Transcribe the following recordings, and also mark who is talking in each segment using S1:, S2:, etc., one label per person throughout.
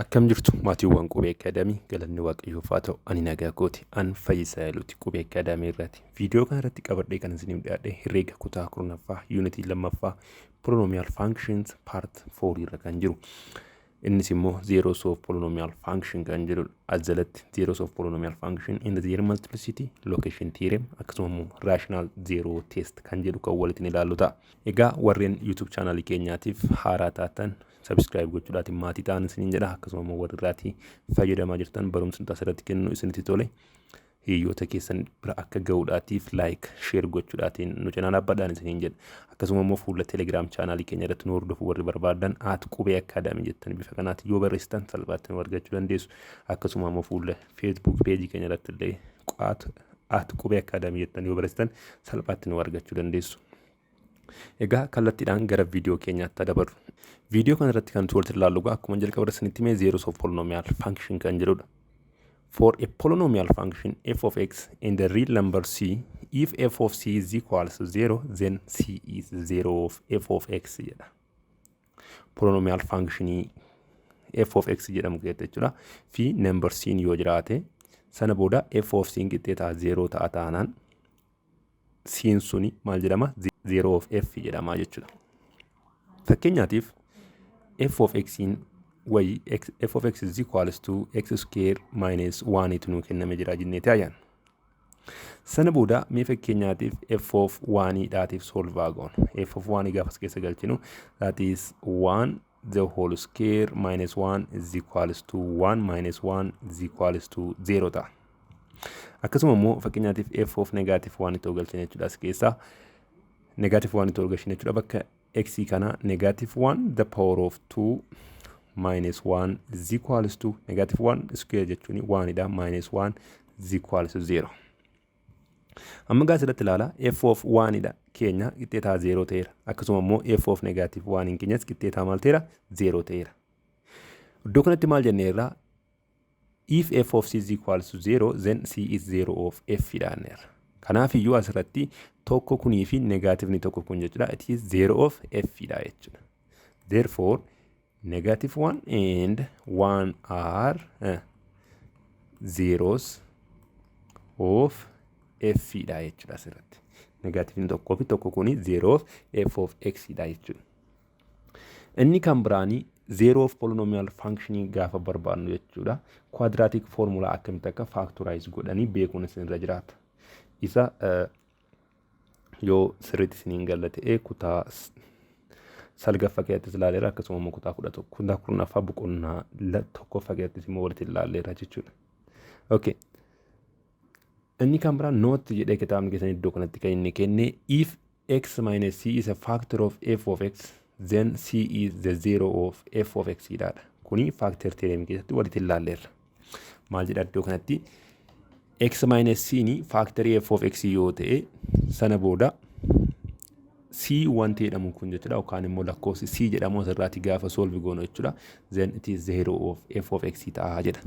S1: Akkam jirtu, maatiiwwan Qubee Akaadaamii? Galanni Waaqayyoof haa ta'u, ani nagaa kooti. An Fayyisaa Yaaluuti, Qubee Akaadaamii irraati. Viidiyoo kana irratti qabadhee kan isiniif dhiyaadhe herreega kutaa 10ffaa, yuunitii lammaffaa, polynomial functions, part 4 irra kan jiru. Innis immoo zeros of polynomial function kan jedhudha. As jalatti zeros of polynomial function in the multiplicity, location theorem, akkasuma immoo rational zero test kan jedhu kan walitti ilaallu ta'a. Egaa warreen YouTube chaanaalii keenyaatiif haaraa taatan subscribe gochuudhaatiin maatii ta'an isiniin jedha. Akkasuma immoo warri irraatii fayyadamaa jirtan, barumsi nuti asirratti kennu isinitti tole, hiriyoota keessan bira akka ga'uudhaatiif like, share gochuudhaatiin nu cinaa dhaabbadhaan isiniin jedha. Akkasuma immoo fuula Telegram chaanaalii keenya irratti nu hordofuu warri barbaadan, @QubeeAcademy jettanii bifa kanaatti yoo barreessitan salphaatti nu argachuu dandeessu. Akkasuma immoo fuula Facebook peejii keenya irratti illee @QubeeAcademy jettanii yoo barreessitan salphaatti nu argachuu dandeessu. Egaa kallattiidhaan gara viidiyoo keenyaatti dabarru. Viidiyoo kana irratti kan nuti walitti ilaallu egaa akkuma jalqaba irratti isinitti himee zeros of polynomial function kan jedhudha. For a polynomial function f of x and the real number c, if f of c is equals to 0, then c is 0 of f of x jedha. Polynomial functionii f of x jedhamu keessatti jechuudha. Fi number c yoo jiraate, sana booda f of c qixxee ta'a 0 ta'a taanaan, c'n suni maal jedhama? 0 of f jedhama jechuudha. Fakkeenyaatiif f of x wayii f of x is equals to x square minus 1 itu nuu kenname jira jenneeti ayaan. Sana booda mee fakkeenyaatiif f of 1 dhaatiif solve goona. F of 1 gaafas keessa galchinu, that is 1 the whole square minus 1 is equals to 1 minus 1 is equals to 0 ta'a. Akkasuma immoo fakkeenyaatiif f of negative 1 itti galchine jechuudha. As keessaa negative 1 itti galchine jechuudha. Bakka x kana negative 1 the power of 2 minus 1 is equals to negative 1 square jechuun 1 dha, minus 1 is equals to 0. Amma gaa asirratti ilaala, f of 1 dha keenya qixxeetaa 0 ta'eera. Akkasuma immoo f of negative 1 keenyas qixxeetaa maal ta'eera? 0 ta'eera. Iddoo kanatti maal jenneerra? If f of c is equals to 0, then c is 0 of f jedhaneerra. Kanaaf iyyuu asirratti tokko kunii fi negaatifni tokko kun jechuudha. It is 0 of f dha jechuudha. Therefore, negative 1 and 1 are zeros of f dha jechuudha asirratti. Negaatifni tokkoo fi tokko kuni 0 of f of x dha jechuudha. Inni kan biraanii zero of polynomial function gaafa barbaadnu jechuudha. Quadratic formula akkamitti akka factorize godhanii beekuun isinirra jiraata. Isa yoo sirriitti isiniin galla ta'e kutaa salgaffaa keessattis ilaaleera, akkasuma immoo kutaa 11, kutaa 10ffaa boqonnaa tokkoffaa keessattis immoo walitti ilaalleera jechuudha. Okay. Inni kan biraan note jedhee kitaabni keessan iddoo kanatti kan inni kenne, if x minus c is a factor of f of x, then c is the zero of f of x dha. Kuni factor theorem keessatti walitti ilaalleerra. Maal jedha iddoo kanatti? X minus c ni factorii f of x yoo ta'e, sana booda c wanti jedhamu kun jechuudha, yookaan immoo lakkoofsi c jedhamu asirraati gaafa solve goonu jechuudha, then it is zero of f of x ta'a jedha.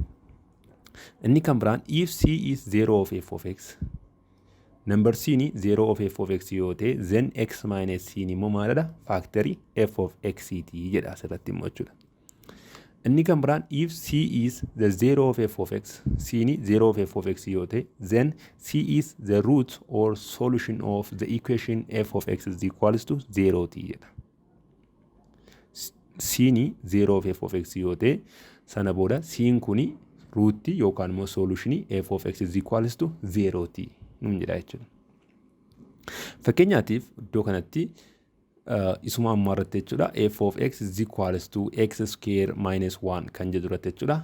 S1: Inni kan biraan, if c is zero of f of x, number c ni 0 of f of x yoo ta'e, then x minus c immoo maalidha? Factorii f of x ti jedha asirratti immoo jechuudha. Inni kan biraan, if c is the zero of f of x, c ni 0 of f of x yoo ta'e, then c is the root or solution of the equation f of x is equals to 0 ti jedha. C ni 0 of f of x yoo ta'e, sana booda c'n kuni rootii yookaan immoo solutionii f of x is equals to 0 ti nuun jedha jechuudha. Fakkeenyaatiif iddoo kanatti isuma ammaa irratti jechuudha, f of x is equals to x square minus 1 kan jedhu irratti jechuudha,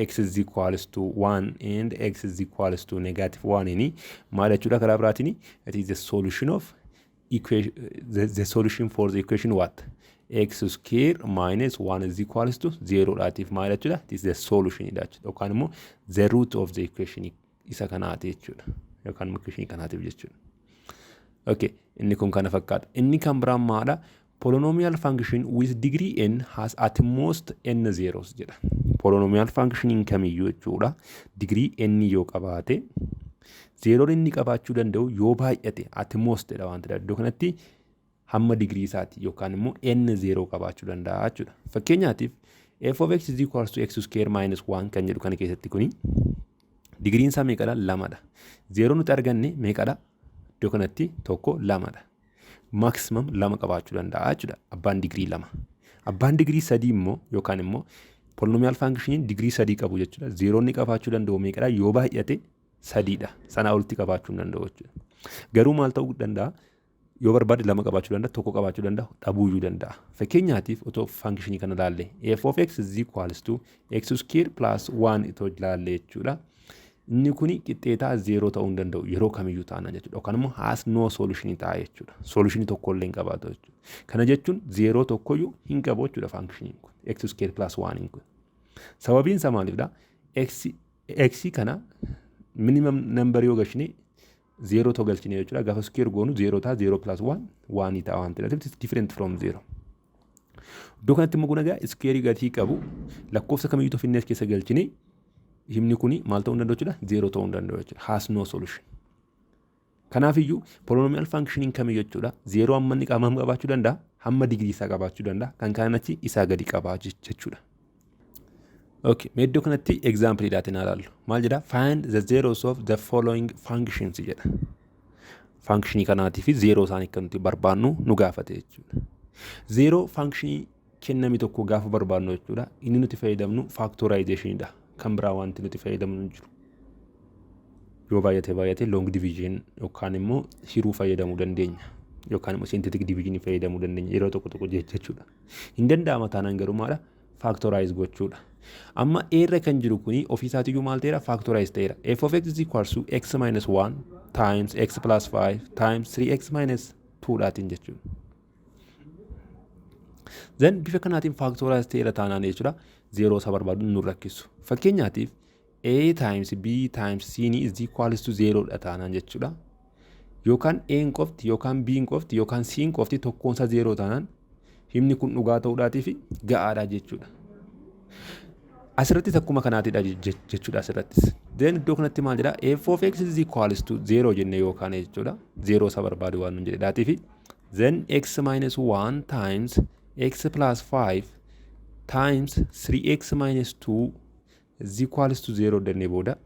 S1: x is equals to 1 and x is equals to negative 1 ini maal jechuudha? Karaa biraatiin it is the solution of equation, the solution for the equation what? X square minus 1 is equals to 0 dhaatiif maal jechuudha? It is the solution dha jechuudha, yookaan immoo the root of the equation isa kanaati jechuudha, yookaan immoo equation kanaatiif jechuudha. Okay, inni kun kana fakkaata. Inni kan biraan maadha? Polynomial function with degree n has at most n zeros jedha. Polynomial functioniin kamiyyuu jechuudha. Degree n yoo qabaate, zeeroon inni qabaachuu danda'u yoo baay'ate, at most jedha waan ta'eef, iddoo kanatti hamma digirii isaati yookaan immoo n zeeroo qabaachuu danda'a jechuudha. Fakkeenyaatiif F of x is equals to x square minus 1 kan jedhu kana keessatti kuni digiriin isaa meeqadha? Lamadha. Zeeroo nuti arganne meeqadha? Iddoo kanatti tokko, lamadha. Maximum lama qabaachuu danda'a jechuudha abbaan digirii lama. Abbaan digirii sadii immoo, yookaan immoo polynomial functioniin digirii sadii qabu jechuudha. Zeeroonni qabaachuu danda'u meeqadha? Yoo baay'ate sadiidha. Sanaa olitti qabaachuu hin danda'u jechuudha. Garuu maal ta'uu danda'a? Yoo barbaade lama qabaachuu danda'a, tokko qabaachuu danda'a, dhabuuyyuu danda'a. Fakkeenyaatiif otoo functionii kana ilaalle, f of x is equals to x square plus 1 itoo ilaalle jechuudha. Inni kuni qixxeetaa zeeroo ta'uu hin danda'u yeroo kamiyyuu taana jechuudha. Yookaan immoo has no solution ta'a jechuudha. Solution tokko illee hin qabaatu jechuudha. Kana jechuun zeeroo tokkoyyuu hin qabu jechuudha functioniin kun, x square plus 1 kun. Sababiin isaa maalidha? X kana minimum number yoo galchine, zeeroo ta'u galchine jechuudha. Gaafa square goonu zeeroo ta'a, zeeroo plus 1 one ta'a waan ta'eef, it's different from zero. Iddoo kanatti immoo kun egaa square gatii qabu lakkoofsa kamiyyuu finnees keessa galchine, himni kuni maal ta'uu hin danda'u jechuudha? Zeeroo ta'uu hin danda'u jechuudha. Has no solution. Kanaafiyyuu polynomial functioniin kamiyyuu jechuudha, zeeroo hamma inni qaama qabaachuu danda'a, hamma digirii isaa qabaachuu danda'a, kan kanatti isaa gadi qabaa jechuudha. Okay, mee iddoo kanatti example dhaatiin ilaallu. Maal jedha? "Find the zeros of the following functions" jedha. Functionii kanaatii fi zeeroo isaanii kan nuti barbaannu nu gaafate jechuudha. Zeeroo functionii kenname tokko gaafa barbaannu jechuudha, inni nuti fayyadamnu factorizationidha. Kan biraa wanti nuti fayyadamnu hin jiru. Yoo baay'ate baay'ate long division yookaan immoo hiruu fayyadamuu dandeenya. Yookaan immoo synthetic division fayyadamuu dandeenya yeroo tokko tokko jechuudha. Hin danda'ama taanaan garuu maadha? Factorize gochuudha. Amma A irra kan jiru kuni ofii isaatiiyyuu maal ta'eera? Factorize ta'eera. F of x is equals to x minus 1 times x plus 5 times 3x minus 2 dhaatiin jechuudha. Then bifa kanaatiin factorize ta'eera taanaan jechuudha, zeeroo isa barbaadu nu rakkisu. Fakkeenyaatiif A times B times C is equals to 0 dha taanaan jechuudha. Yookaan A qofti, yookaan B qofti, yookaan C qofti tokkoonsa zeeroo taanaan, himni kun dhugaa ta'uudhaatiif ga'aadha jechuudha. Asirrattis akkuma kanaatidha jechuudha asirrattis. Then iddoo kanatti maal jedha? F of x is equals to 0 jenne yookaan jechuudha. Zeeroo isa barbaadu waan nun jedhedhaatiif. Then x minus 1 times x plus 5 times 3x minus 2 is equals to 0 jennee booda,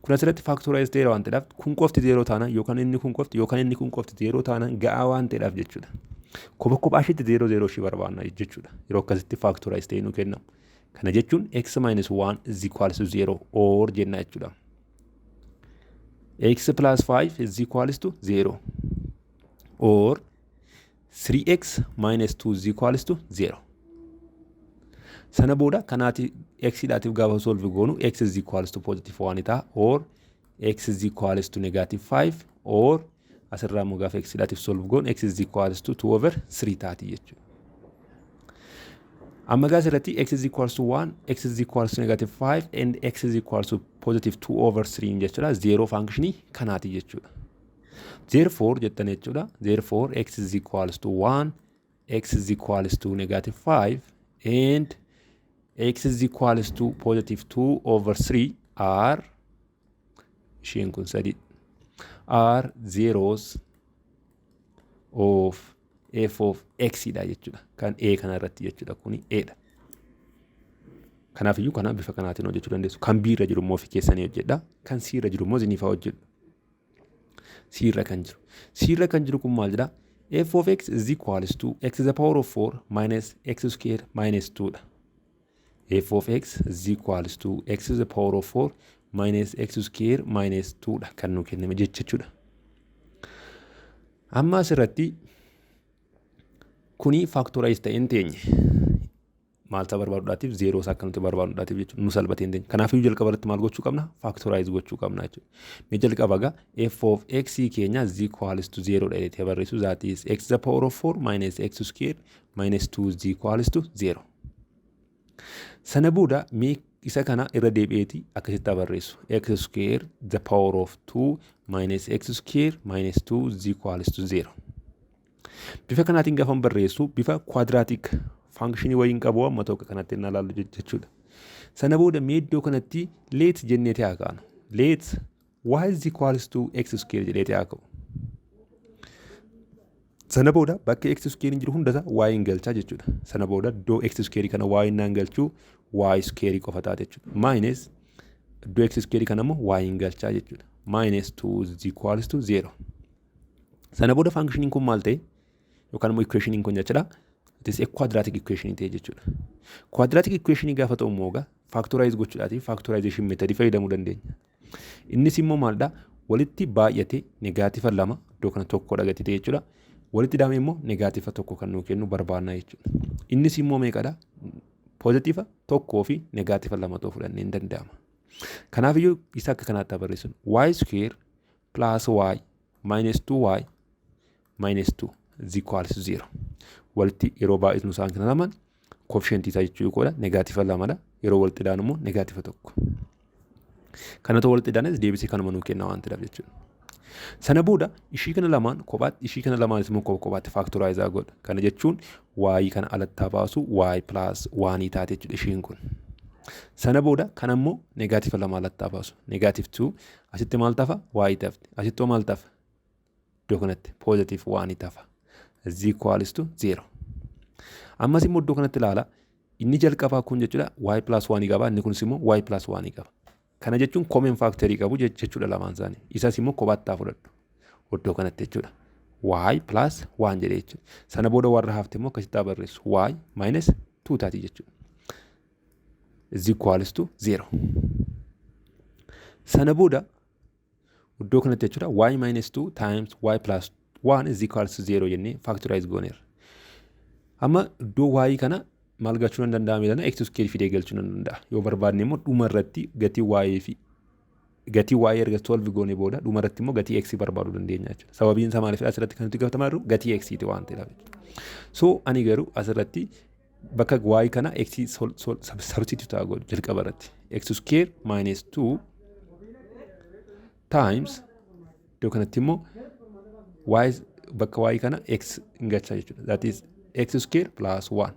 S1: kun asirratti factorize ta'eera waan ta'eedhaaf, kun qofti zeeroo taanaan, yookaan inni kun qofti, yookaan inni kun qofti zeeroo taanaan ga'aa waan ta'eedhaaf jechuudha. Kopha kophaa isheetti zeeroo zeeroo ishee barbaanna jechuudha. Yeroo akkasitti factorize ta'ee nu kennamu. Kana jechuun x minus 1 is equals to 0 or jenna jechuudha. X plus 5 is equals to 0 or 3x minus 2 is equals to 0. Sana booda kanaati x dhaatiif gaafa solve goonu, x is equals to positive 1 ta'a or x is equals to negative 5, or asirraa immoo gaafa x dhaatiif solve goonu, x is equals to 2 over 3 taati jechuudha. Amma gaa asirratti x is equals to 1, x is equals to negative 5 and x is equals to positive 2 over 3 jechuudha. Zero functionii kanaati jechuudha. Therefore jettan jechuudha. Therefore x is equals to 1, x is equals to negative 5 and x is equals to positive 2 over 3 are, isheen kun sadi, are zeros of f of x dha jechuudha. Kan a kana irratti jechuudha, kuni a dha. Kanaafiyyuu kana bifa kanaatiin hojjechuu dandeessu. Kan b irra jiru immoo ofii keessanii hojjedha. Kan c irra jiru immoo isiniif haa hojjedhu. C irra kan jiru. C irra kan jiru kun maal jedha? F of x is equals to x to the power of 4 minus x square minus 2 dha. F of x is equals to x to the power of 4 minus x square minus 2 dha kan nu kenname jechuudha. Amma asirratti kuni factorize ta'ee hin teenye. Maal isaa barbaaduudhaatiif, zeeroo isaa akka nuti barbaaduudhaatiif jechuudha, nu salphatee hin teenye. Kanaafiyyuu jalqaba irratti maal gochuu qabna? Factorize gochuu qabna jechuudha. Mee jalqaba egaa f of x keenya is equals to 0 dha jedhee barreessu, that is x the power of 4 minus x square minus 2 is equals to 0. Sana booda mee isa kana irra deebi'eeti akkasitti barreessu, x square the power of 2 minus x square minus 2 is equals to 0. Bifa kanaatiin gaafa barreessu, bifa quadratic functionii wayiin qabu amma tokko kanatti inni ilaallu jechuudha. Sana booda mee iddoo kanatti let jenneeti haa kaanu. Let y is equals to x square jedheeti haa ka'u. Sana booda bakka x square jiru hundasaa y hin galchaa jechuudha. Sana booda iddoo x square kana y naan galchuu, y square qofa taate jechuudha. Minus iddoo x square kana immoo y hin galchaa jechuudha. Minus 2 is equals to 0. Sana booda functioniin kun maal ta'e, yookaan immoo equationiin kun jechuudha? It is a quadratic equation ta'e jechuudha. Quadratic equation gaafa ta'u immoo egaa factorize gochuudhaatiif factorization method fayyadamuu dandeenya. Innis immoo maalidha? Walitti baay'ate negative lama, iddoo kana tokko dhagatti ta'e jechuudha. Walitti daame immoo negative tokko kan nuu kennu barbaanna jechuudha. Innis immoo meeqadha? Positive tokkoo fi negative lama ta'uu fudhannee hin danda'ama. Kanaafiyyuu isa akka kanaatti barreessinu: y square plus y minus 2y minus 2 is equals to 0. Walitti yeroo baay'isnu isaan kana lamaan coefficientii isaa jechuu koodha, negative lamadha. Yeroo walitti daanu immoo negative tokko. Kanatu walitti daanes deebisee kanuma nuu kenna waan ta'eef jechuudha. Sana booda ishii kana lamaan kophaatti, ishii kana lamaanis immoo kophaatti factorize godha. Kana jechuun y kana alatti baasu, y plus oneii taate jechuudha ishiin kun. Sana booda kana immoo negative lama alatti baasu. Negative 2, asitti maal tafa? Y tafti. Asitti maal tafa? Iddoo kanatti positive oneii tafa. Is equals to 0. Ammas immoo iddoo kanatti ilaala. Inni jalqabaa kun jechuudha y plus oneii qaba. Inni kunis immoo y plus oneii qaba. Kana jechuun common factorii qabu jechuudha lamaan isaanii. Isas immoo kophaatti fudhadhu. Iddoo kanatti jechuudha. Y plus 1 jedhee jechuudha. Sana booda warra hafte immoo akkasitti barreessu. Y minus 2 taati jechuudha. Is equals to 0. Sana booda iddoo kanatti jechuudha y minus 2 times y plus 1 is equals to 0 jennee factorize gooneerra. Amma iddoo y kana maal galchuu nan danda'a miidhana? X square fidee galchuu nan danda'a. Yoo barbaadne immoo dhuma irratti gatii y fi gatii y erga solve goone booda, dhuma irratti immoo gatii x barbaaduu dandeenya jechuudha. Sababiin isaa maaliif? Asirratti kan nuti gaafatamaa jirru gatii x ti waan ta'eef. So ani garuu asirratti bakka y kana x substitute ta'a godhu jalqaba irratti. X square minus 2 times, iddoo kanatti immoo y, bakka y kana x hin galcha jechuudha. That is x square plus 1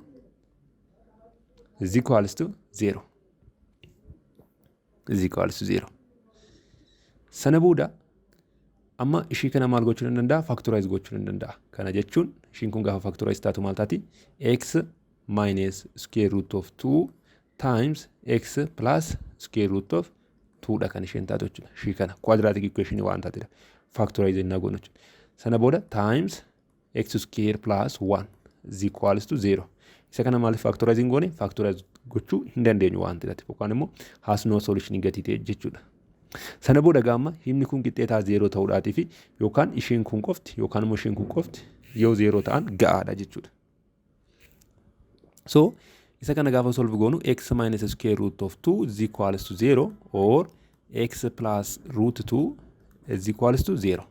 S1: is equals to 0, is equals to 0. Sana booda amma ishii kana maal gochuu nan danda'a? Factorize gochuu nan danda'a. Kana jechuun ishiin kun gaafa factorize taatu maal taati? X minus square root of 2 times x plus square root of 2 dha kan isheen taatu jechuudha. Ishii kana quadratic equation waan taatedha. Factorize jennaa goonu jechuudha. Sana booda times x square plus 1 is equals to 0. Isa kana maaliif factorize hin goone? Factorize gochuu hin dandeenyu waan ta'eef, yookaan immoo has no solution gatii ta'e jechuudha. Sana booda gaamma himni kun qixxeetaa zeeroo ta'uudhaatii fi yookaan isheen kun qofti yookaan immoo isheen kun qofti yoo zeeroo ta'an ga'aadha jechuudha. So isa kana gaafa solve goonu, x minus square root of 2 is equals to 0 or x plus root 2 is equals to 0.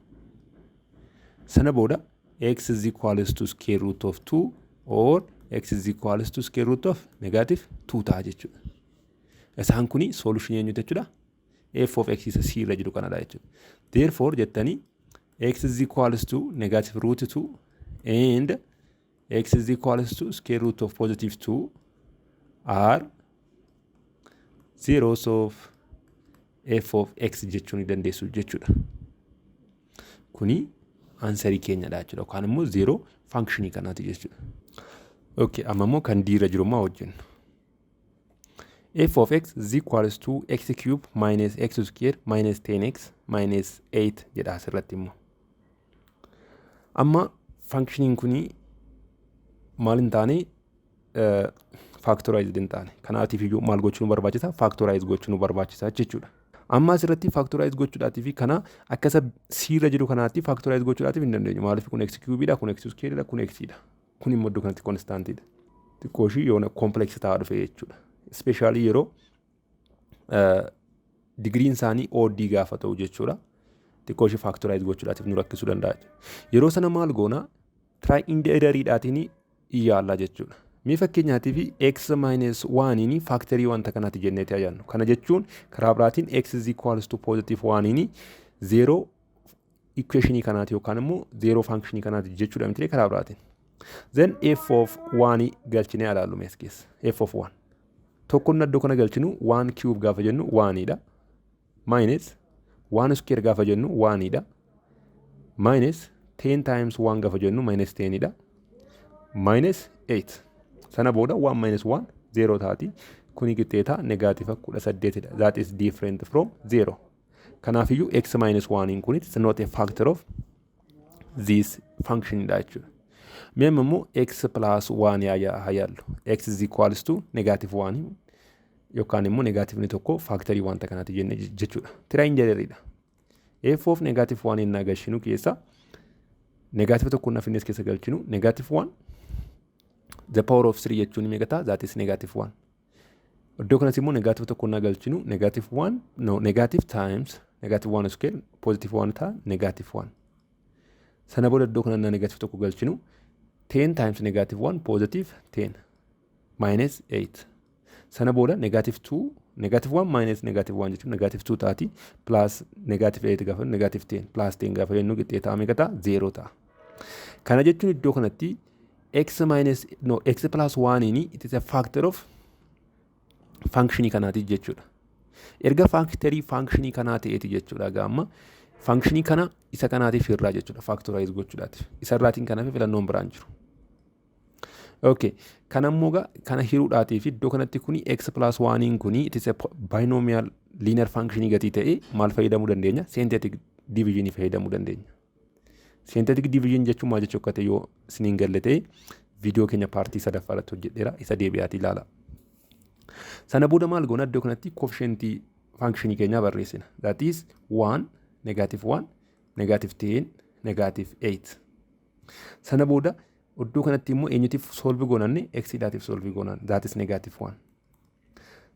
S1: Sana booda x is equals to square root of 2 or x is equals to square root of negative 2 ta'a jechuudha. Isaan kuni solution eenyuti jechuudha? F of x isa c irra jiru kanadha jechuudha. Therefore jettanii, x is equals to negative root 2 and x is equals to square root of positive 2 are zeros of f of x jechuu ni dandeessu jechuudha. Kuni answerii keenyadha jechuudha, yookaan immoo zeeroo functionii kanaati jechuudha. Okay, amma immoo kan d irra jiru immoo hojjennu. F of x is equals to x cube minus x square minus 10x minus 8 jedha asirratti immoo. Amma functioniin kuni maal hin taane? Factorized hin taane. Kanaatiif iyyuu maal gochuu nu barbaachisa? Factorize gochuu nu barbaachisa jechuudha. Amma asirratti factorize gochuudhaatii fi kana akka isa c irra jiru kanaatti factorize gochuudhaatiif hin dandeenyu. Maaliif? Kun x cubeidha, kun x squareidha, kun x dha. Kun immoo iddoo kanatti constantiidha. Xiqqoo ishii yoona complex ta'aa dhufe jechuudha. Especially yeroo degreeiin isaanii oddii gaafa ta'u jechuudha. Xiqqoo ishii factorize gochuudhaatiif nu rakkisuu danda'a. Yeroo sana maal goona? Try and erroriidhaatiin yaalla jechuudha. Mee fakkeenyaatiif x minus 1 factorii wanta kanaati jenneeti yaadnu. Kana jechuun karaa biraatiin x is equals to positive 1 zero equationii kanaati yookaan immoo zero functionii kanaati jechuudha miti karaa biraatiin? Then f of 1 galchinee ilaallu mees keessa. F of 1. Tokkoon iddoo kana galchinu, 1 cube gaafa jennu 1 dha. Minus 1 square gaafa jennu 1 dha. Minus 10 times 1 gaafa jennu minus 10 dha. Minus 8. Sana booda 1 minus 1 0 taati. Kuni qixxeetaa negative 18dha. That is different from 0. Kanaafiyyuu x minus 1 kun, it's not a factor of this function dha jechuudha. Mee amma immoo x plus 1 haa yaallu. X is equals to negative 1 yookaan immoo negativeni tokko factorii wanta kanaati jenne jechuudha. Try jedheeridha. F of negative 1 innaa galchinu keessa negative tokko na finnees keessa galchinu, negative 1 the power of 3 jechuun meeqa ta'a? That is negative 1. Iddoo kanas immoo negative tokko na galchinu, negative 1, no, negative times negative 1 square positive 1 ta'a, negative 1. Sana booda iddoo kana negative tokko galchinu, 10 times negative 1 positive 10 minus 8. Sana booda negative 2, negative 1 minus negative 1 jechuun negative 2 taati, plus negative 8 gaafa negative 10 plus 10 gaafa jennu qixxee ta'a meeqa ta'a? 0 ta'a. Kana jechuun iddoo kanatti x minus, no, x plus 1 ini, it is a factor of functionii kanaati jechuudha. Erga factorii functionii kanaa ta'eeti jechuudha, gaamma functionii kana isa kanaatiif hirraa jechuudha, factorize gochuudhaatiif. Isarraatiin kanaaf filannoon biraan jiru. Okay, kana immoo kana hiruudhaatiif iddoo kanatti kuni x plus 1 kuni, it is a binomial linear function gatii ta'e, maal fayyadamuu dandeenya? Synthetic division fayyadamuu dandeenya. Synthetic division jechuun maal jechuu akka ta'e yoo isiniin galle ta'e, viidiyoo keenya partii sadaffaa irratti hojjedheera, isa deebi'aatii ilaala. Sana booda maal goona? Iddoo kanatti coefficientii functionii keenyaa barreessina. That is 1, negative 1, negative 10, negative 8. Sana booda iddoo kanatti immoo eenyutiif solve goonanne? X dhaatiif solve goonan. That is negative 1.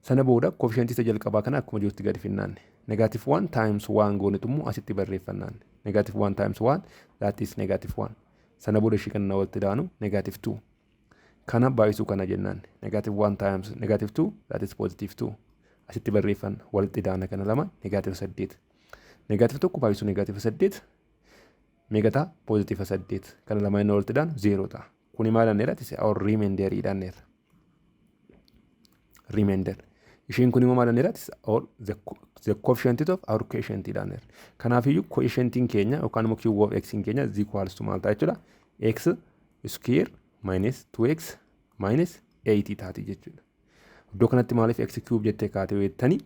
S1: Sana booda coefficientii isa jalqabaa kana akkuma jirutti gadi finnaanne. Negative 1 times 1 goonetu immoo asitti barreeffannaanne. Negative 1 times 1, that is negative 1. Sana booda ishii kana walitti daanu, negative 2. Kana baay'isuu kana jennaan. Negative 1 times negative 2, that is positive 2. Asitti barreeffanna, walitti daana kana lama, negative 8. Negative tokko baay'isuu negative 8 meeqa ta'a? Positive 8. Kana lama inni walitti daanu 0 ta'a. Kuni maal jenneera? It is our remainder jedhaneera. Remainder. Isheen kun immoo maal jenneera? It is our the coefficient of our quotient jedhaneera. Kanaafiyyuu quotientiin keenya yookaan immoo q of x keenya is equals to maal ta'a jechuudha? X square minus 2x minus 8 taati jechuudha. Iddoo kanatti maaliif x cube jettee kaatee jettanii,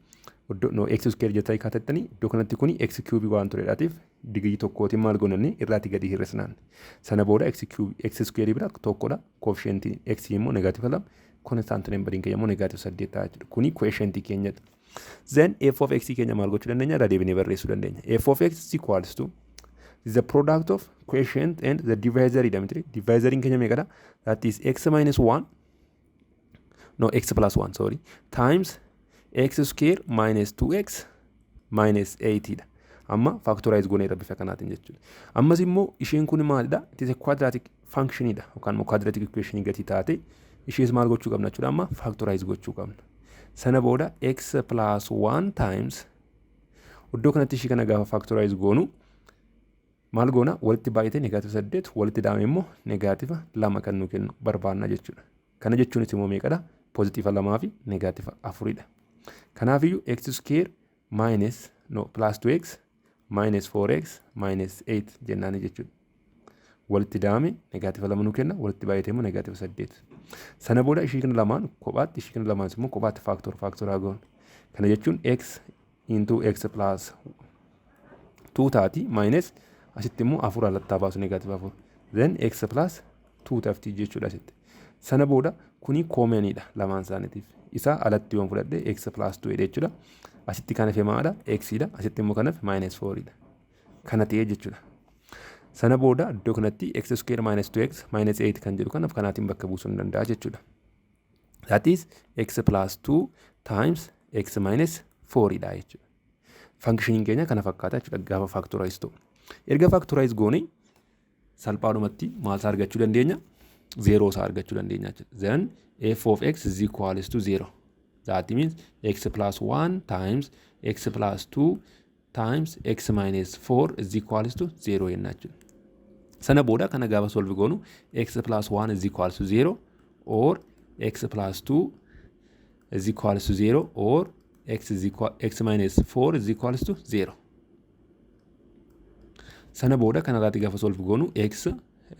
S1: iddoo, no, x square jettee kaatettanii, iddoo kanatti kuni x cube waan turedhaatiif digirii tokkootiin maal goonanni irraati gadi hir'isnaan. Sana booda x cube x square bira tokkodha. Coefficientii x immoo negative 2, constant numberiin keenya immoo negative 8 ta'a jechuudha. Kuni quotientii keenyadha. Then f of x keenya maal gochuu dandeenya? Irra deebinee barreessuu dandeenya. F of x is equals to the product of quotient and the divisor dha miti? Divisoriin keenya meeqadha? That is x minus 1, no, x plus 1, sorry, times x square minus 2x minus 8 dha. Amma factorize gooneera bifa kanaatiin jechuudha. Ammas immoo isheen kun maalidha? It is a quadratic function dha yookaan immoo quadratic equation gatii taate, ishees maal gochuu qabna jechuudha? Amma factorize gochuu qabna. Sana booda x plus 1 times, iddoo kanatti ishii kana gaafa factorize goonu maal goona? Walitti baay'atee negative 8, walitti daame immoo negative 2 kan nu kennu barbaanna jechuudha. Kana jechuunis immoo meeqadha? Positive 2 fi negative 4dha. Kanaafiyyuu x square minus, no, plus 2x minus 4x minus 8 jennaani jechuudha. Walitti daame negative 2 nu kenna, walitti baay'atee immoo negative 8. Sana booda ishii kana lamaan kophaatti, ishii kana lamaan immoo kophaatti factoraa goona. Kana jechuun x into x plus 2 taati, minus asitti immoo afur alattaa baasu, negative 4. Then x plus 2 tafti jechuudha asitti. Sana booda kuni commoniidha lamaan isaaniitiif. Isa alatti yoon fudhadhe x plus 2 jechuudha. Asitti kan hafe maadha? X dha. Asitti immoo kan hafe minus 4 dha. Kana ta'ee jechuudha. Sana booda iddoo kanatti x square minus 2x minus 8 kan jedhu kanaaf kanaatiin bakka buusuu ni danda'a jechuudha. That is x plus 2 times x minus 4 dha jechuudha. Functioniin keenya kana fakkaata jechuudha gaafa factorize ta'u. Erga factorize goone salphaadhumatti maal isaa argachuu dandeenya? Zeeroo isaa argachuu dandeenya jechuudha. Then f of x is equals to 0. That means x plus 1 times x plus 2 times x minus 4 is equals to 0 jenna jechuudha. Sana booda kana gaafa solve goonu x plus 1 is equals to 0 or x plus 2 is equals to 0 or x is equal x minus 4 is equals to 0. Sana booda kanarraatti gaafa solve goonu, x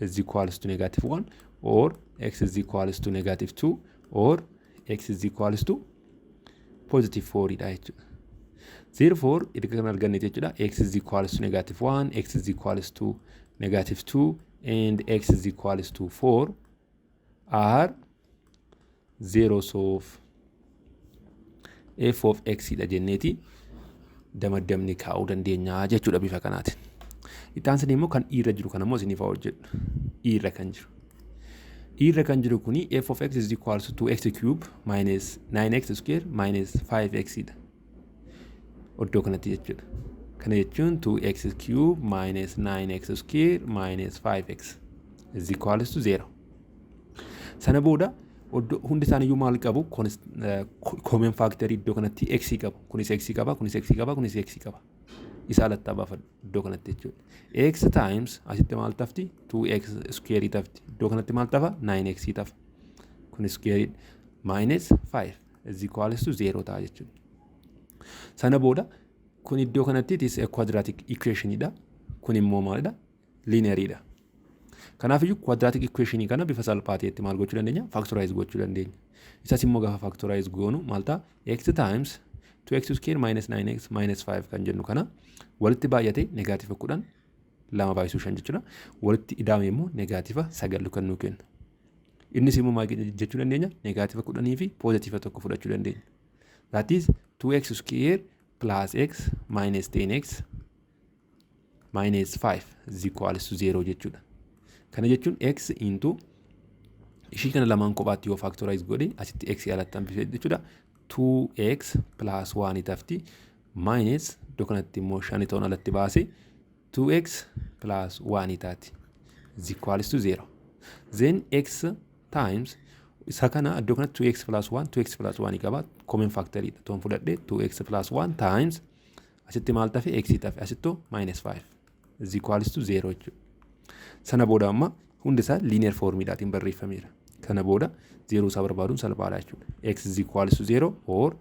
S1: is equals to negative 1 or x is equals to negative 2 or x is equals to positive 4 dha jechuudha. Therefore, erga kan arganne jechuudha, x is equals to negative 1, x is equals to negative 2 and x is equals to 4 are zeros of f of x dha jenneeti damaddamni kaa'uu dandeenya jechuudha bifa kanaatiin. Itti aansanii immoo kan irra jiru kana immoo isiniif haa hojjedhu. Irra kan jiru. Irra kan jiru kuni f of x is equals to x cube minus 9x square minus 5x dha. Iddoo kanatti jechuudha. Kana jechuun 2x cube minus 9x square minus 5x is equals to 0. Sana booda hundi isaaniiyyuu maal qabu? Common factor iddoo kanatti x qabu. Kunis x qaba, kunis x qaba, kunis x qaba. Isa alatti baafadhu iddoo kanatti jechuudha. X times asitti maal tafti? 2x square tafti. Iddoo kanatti maal tafa? 9x tafa. Kun square minus 5 is equals to 0 ta'a jechuudha. Sana booda kun iddoo kanatti it is a quadratic equation dha. Kun immoo maalidha? Linear dha. Kanaafiyyuu quadratic equation kana bifa salphaa ta'etti maal gochuu dandeenya? Factorize gochuu dandeenya. Isas immoo gaafa factorize goonu maal ta'a? X times 2x square minus 9x minus 5 kan jennu kana walitti baay'ate negative 10, lama baay'isuu shan jechuudha. Walitti ida'ame immoo negative 9 kan nuu kennu. Innis immoo maal jechuu dandeenya? Negative 10 fi positive 1 fudhachuu dandeenya. That is 2x square plus x minus 10x minus 5 is equals to 0 jechuudha. Kana jechuun x into ishii kana lamaan kophaatti yoo factorize godhe, asitti x alatti hambisee jechuudha. 2x plus 1 tafti, minus iddoo kanatti immoo shani ta'uun alatti baase 2x plus 1 taati is equals to 0. Then x times isa kana iddoo kanatti 2x plus 1, 2x plus 1 qaba, common factor dha, toon fudhadhe 2x plus 1 times asitti maal tafe? X tafe, asittoo minus 5 is equals to 0 jechuudha. Sana booda amma hundi isaa linear formiidhaatiin barreeffameera. Kana booda zeeroo isaa barbaaduun salphaadha jechuudha. X is equals to 0 or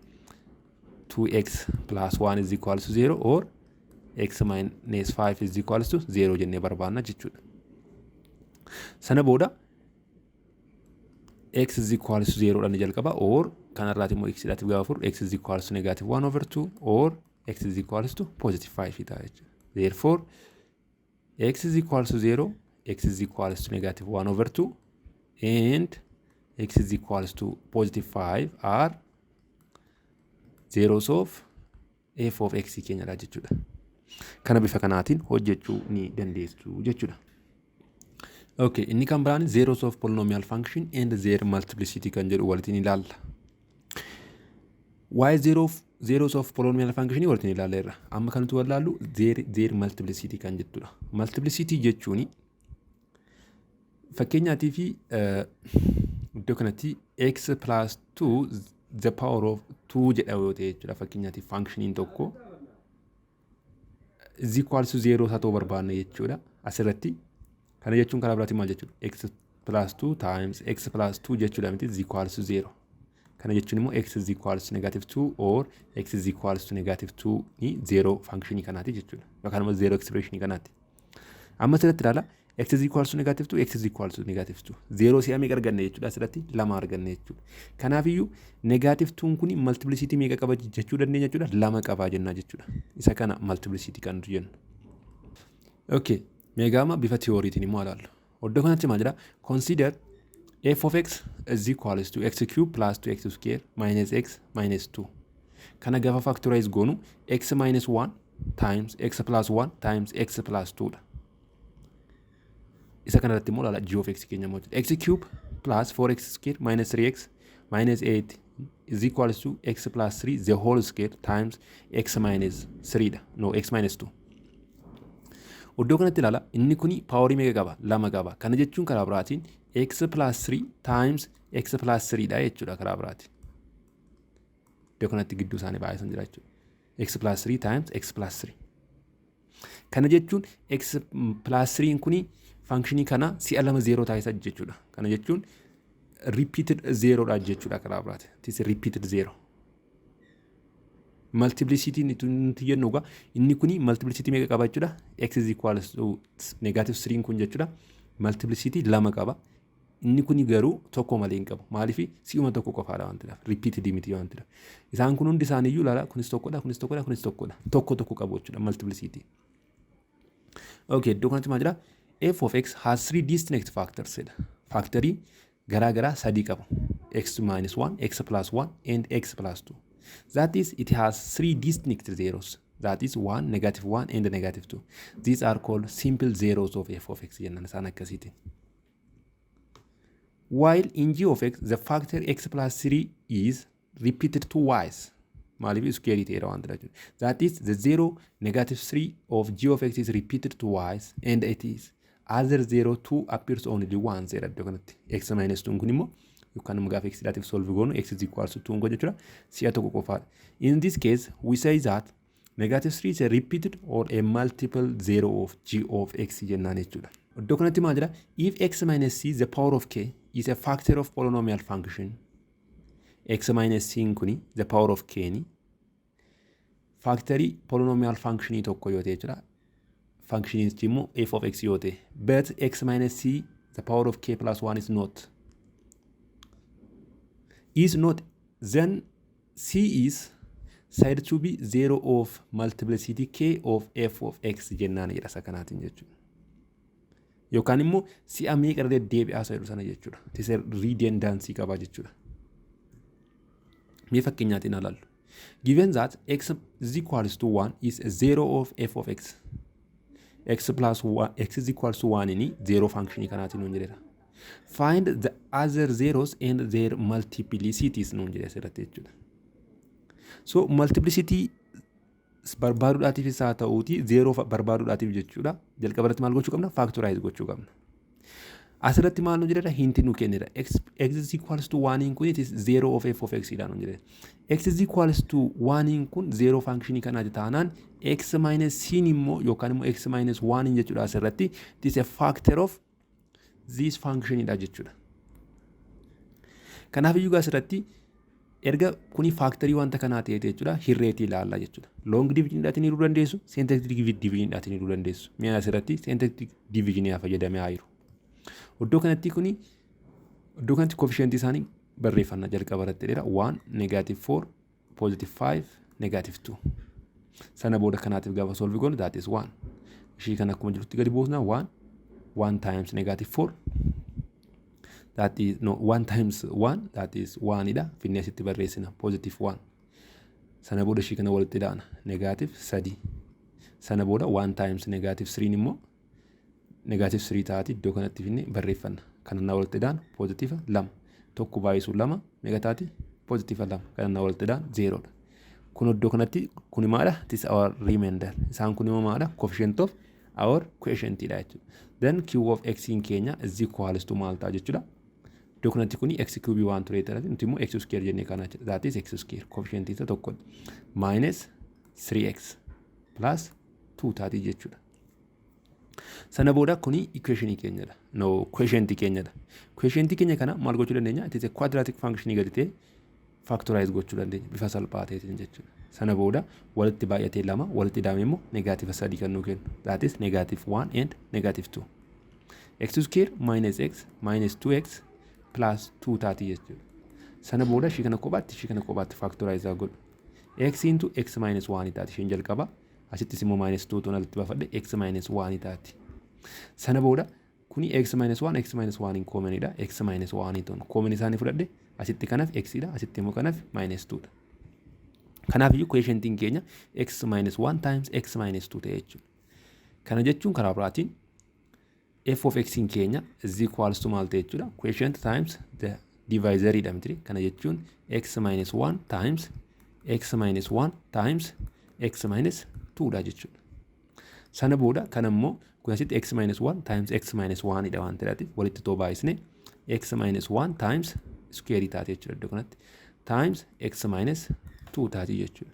S1: 2x plus 1 is equals to 0 or x minus 5 is equals to 0 jennee barbaanna jechuudha. Sana booda x is equals to 0 dhaan jalqaba, or kanarraati immoo x dhaatiif gaafa furu, x is equals to negative 1 over 2 or x is equals to positive 5 ta'a jechuudha. Therefore, x is equals to 0, x is equals to negative 1 over 2 and x is equals to positive 5 are zeros of f of x keenyadha jechuudha. Kana bifa kanaatiin hojjechuu ni dandeessu jechuudha. Okay, inni kan biraan zeros of polynomial function and their multiplicity kan jedhu walitiin ilaalla. Waa'ee zeros of polynomial function walitiin ilaalleerra. Amma kan nuti wallaallu their multiplicity kan jettudha. Multiplicity jechuun fakkeenyaatii fi iddoo kanatti x plus 2 the power of 2 jedha yoo ta'e jechuudha. Fakkeenyaatiif functioniin tokko is equals to 0 isaa ta'uu barbaanne jechuudha. Asirratti kana jechuun karaa biraatiin maal jechuudha? X plus 2 times x plus 2 jechuudha miti? Is equals to 0. Kana jechuun immoo x is equals to negative 2 or x is equals to negative 2 ni 0 functionii kanaati jechuudha. Yookaan immoo 0 expressionii kanaati. Amma asirratti ilaala, x is equals to negative 2, x is equals to negative 2. 0 si'a meeqa arganne jechuudha? Asirratti lama arganne jechuudha. Kanaafiyyuu negative 2 kun multiplicity meeqa qaba jechuu dandeenya jechuudha? Lama qabaa jennaa jechuudha. Isa kana multiplicity kan nuti jennu. Okay, meeqaama bifa tiyooriitiin immoo ilaallu. Iddoo kanatti maal jedha? Consider f of x is equals to x cube plus 2x square minus x minus 2. Kana gaafa factorize goonu, x minus 1 times x plus 1 times x plus 2 dha. Isa kanarratti immoo ilaala, g of x keenya immoo x cube plus 4x square minus 3x minus 8 is equals to x plus 3 the whole square times x minus 3 dha. No, x minus 2. Iddoo kanatti ilaala, inni kuni powerii meeqa qaba? Lama qaba. Kana jechuun karaa biraatiin x plus 3 times x plus 3 dha jechuudha karaa biraatiin. Iddoo kanatti gidduu isaanii baay'isan jira jechuudha. X plus 3 times x plus 3. Kana jechuun x plus 3 kuni functionii kana si'a lama zeeroo taasisa jechuudha. Kana jechuun repeated zero dha jechuudha karaa biraati. It is repeated zero. Multiplicity nuti jennu egaa inni kuni multiplicity meeqa qaba jechuudha? X is equals to negative 3 kun jechuudha. Multiplicity lama qaba. Inni kuni garuu tokko malee hin qabu. Maaliif? Si'uma tokko qofaadha waan ta'eef. Repeated miti waan ta'eef. Isaan kun hundi isaaniiyyuu, ilaala, kunis tokkodha, kunis tokkodha, kunis tokkodha. Tokko tokko qabu jechuudha multiplicity. Okay, iddoo kanatti maal jedha? F of x has three distinct factors jedha. Factorii garaa garaa sadii qaba. X minus 1, x plus 1 and x plus 2. That is, it has three distinct zeros. That is 1, negative 1 and negative 2. These are called simple zeros of f of x jennaan isaan akkasiiti. While in g of x, the factor x plus 3 is repeated twice. Maaliif? Square ta'eera waan ta'eef jechuudha. That is, the 0, negative 3 of g of x is repeated twice and it is other 0 2 appears only once jedha iddoo kanatti. X minus 2 kun immoo yookaan immoo gaafa x dhaatiif solve goonu x is equals to 2 kun jechuudha, si'a tokko qofaadha. In this case, we say that negative 3 is a repeated or a multiple 0 of g of x jennaan jechuudha. Iddoo kanatti maal jedha? If x minus c the power of k is a factor of polynomial function, x minus c kuni the power of k ni factorii polynomial functionii tokko yoo ta'e jechuudha. Functionichi immoo f of x yoo ta'e, but x minus c the power of k plus 1 is not, then c is said to be zero of multiplicity k of f of x jennaan jedha isa kanaatiin jechuudha. Yookaan immoo si'a meeqa irra deddeebi'aa isa jedhu sana jechuudha. Tisa redundancy qaba jechuudha. Mee fakkeenyaatiin ilaallu. Given that x is equals to 1 is a zero of f of x. X plus 1, x is equals to 1 inni zero functionii kanaatiin nuun jedheera. Find the other zeros and their multiplicities nuun jedhe asirratti jechuudha. So multiplicity barbaaduudhaatiifis haa ta'uuti, zeeroo barbaaduudhaatiif jechuudha. Jalqaba irratti maal gochuu qabna? Factorize gochuu qabna. Asirratti maal nu jedhedha? Hinti nu kennedha. X is equals to 1 kun, it is zero of f of x dha nu jedhe. X is equals to 1 kun zero functionii kanaati taanaan, x minus c immoo yookaan immoo x minus 1 jechuudha, asirratti it is a factor of this function dha jechuudha. Kanaaf iyyuu asirratti erga kuni factorii wanta kanaa ta'e jechuudha, hirreetii ilaalla jechuudha. Long divisionidhaatiin hiruu dandeessu, synthetic divisionidhaatiin hiruu dandeessu. Mi'a asirratti synthetic divisionii fayyadamee haa jiru. Iddoo kanatti kuni, iddoo kanatti coefficientii isaanii barreeffanna jalqaba irratti dheera: 1, negative 4, positive 5, negative 2. Sana booda kanaatiif gaafa solve goonu, that is 1. Ishii kana akkuma jirutti gadi buusna: 1, 1 times negative 4, that is, no, 1 times 1, that is 1 dha. Finnee asitti barreessina positive 1. Sana booda ishii kana walitti daana, negative 3. Sana booda 1 times negative 3 immoo negative 3 taati. Iddoo kanatti finne barreeffanna. Kana na walitti daana positive 2. Tokko baay'isuu lama meeqa taati? Positive 2. Kana na walitti daana zeeroodha. Kun iddoo kanatti kuni maadha? This our remainder. Isaan kun immoo maadha? Coefficient of our quotient dha jechuudha. Then q of x in keenya is equals to maal ta'a jechuudha? Iddoo kanatti kuni x cube waan ture ta'eef, nuti immoo x square jennee kana jechuudha. That is x square, coefficient isa tokkodha. Minus 3x plus 2 taati jechuudha. Sana booda kuni equationii keenyadha. No, quotient keenyadha. Quotient keenya kana maal gochuu dandeenya? It is a quadratic function gadi ta'e factorize gochuu dandeenya bifa salphaa ta'eetiin jechuudha. Sana booda walitti baay'atee lama, walitti daame immoo negative sadii kan nuu kennu. That is negative 1 and negative 2. X square minus x minus 2x plus 2 taati jechuudha. Sana booda ishii kana kophaatti factorize godhu. X into x minus 1 taati isheen jalqaba. Asittis immoo minus 2 tuun alitti baafadhe, x minus 1 taati. Sana booda kuni x minus 1, x minus 1 in commonidha. X minus 1 tuun common isaanii fudhadhe, asitti kanaaf x dha, asitti immoo kanaaf minus 2 dha. Kanaaf iyyuu quotientiin keenya x minus 1 times x minus 2 ta'e jechuudha. Kana jechuun karaa biraatiin f of x keenya is equals to maal ta'e jechuudha? Quotient times the divisor dha miti? Kana jechuun x minus 1 times x minus 1 times x minus 2 dha jechuudha. Sana booda kan immoo kun asitti x minus 1 times x minus 1 dha waan ta'eef, walitti too baay'isne x minus 1 times square taate jechuudha, iddoo kanatti times x minus 2 taati jechuudha.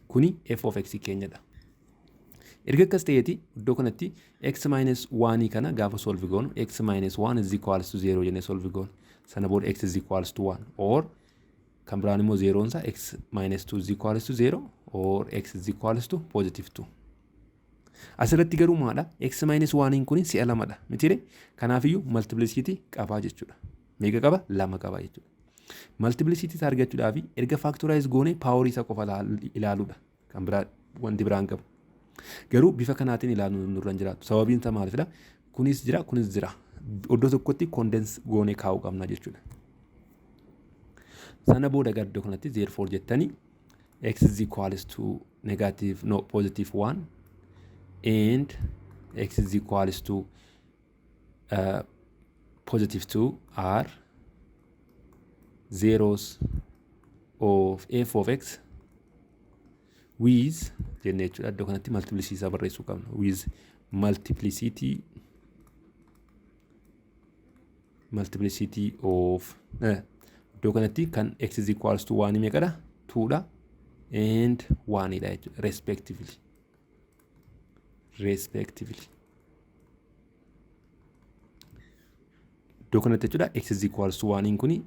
S1: Kuni f of x keenyadha. Erga akkas ta'eeti, iddoo kanatti x minus 1 kana gaafa solve goonu, x minus 1 is equals to 0 jennee solve goonu. Sana booda x is equals to 1, or kan biraan immoo zeroon isaa x minus 2 is equals to 0 or x is equals to positive 2. Asirratti garuu maadha? X minus 1 kun si'a lamadha. Mitiire? Kanaafiyyuu multiplicity qabaa jechuudha. Meeqa qaba? Lama qaba jechuudha. Multiplicity isaa argachuudhaaf erga factorize goone powerii isaa qofa ilaaluudha. Kan biraa wanti biraan qabu. Garuu bifa kanaatiin ilaaluun nurra hin jiraatu. Sababiin isaa maalifidha? Kunis jira, kunis jira. Iddoo tokkotti condense goonee kaa'uu qabna jechuudha. Sana booda gara iddoo kanatti therefore jettanii x is equals to negative, no, positive 1 and x is equals to positive 2 are zeros of f of x with jennee jechuudha. Iddoo kanatti multiplicity isaa barreessuu qabna. With multiplicity of iddoo kanatti kan x is equals to 1 meeqadha? 2 dha and 1 dha jechuudha, respectively. Iddoo kanatti jechuudha, x is equals to 1 kuni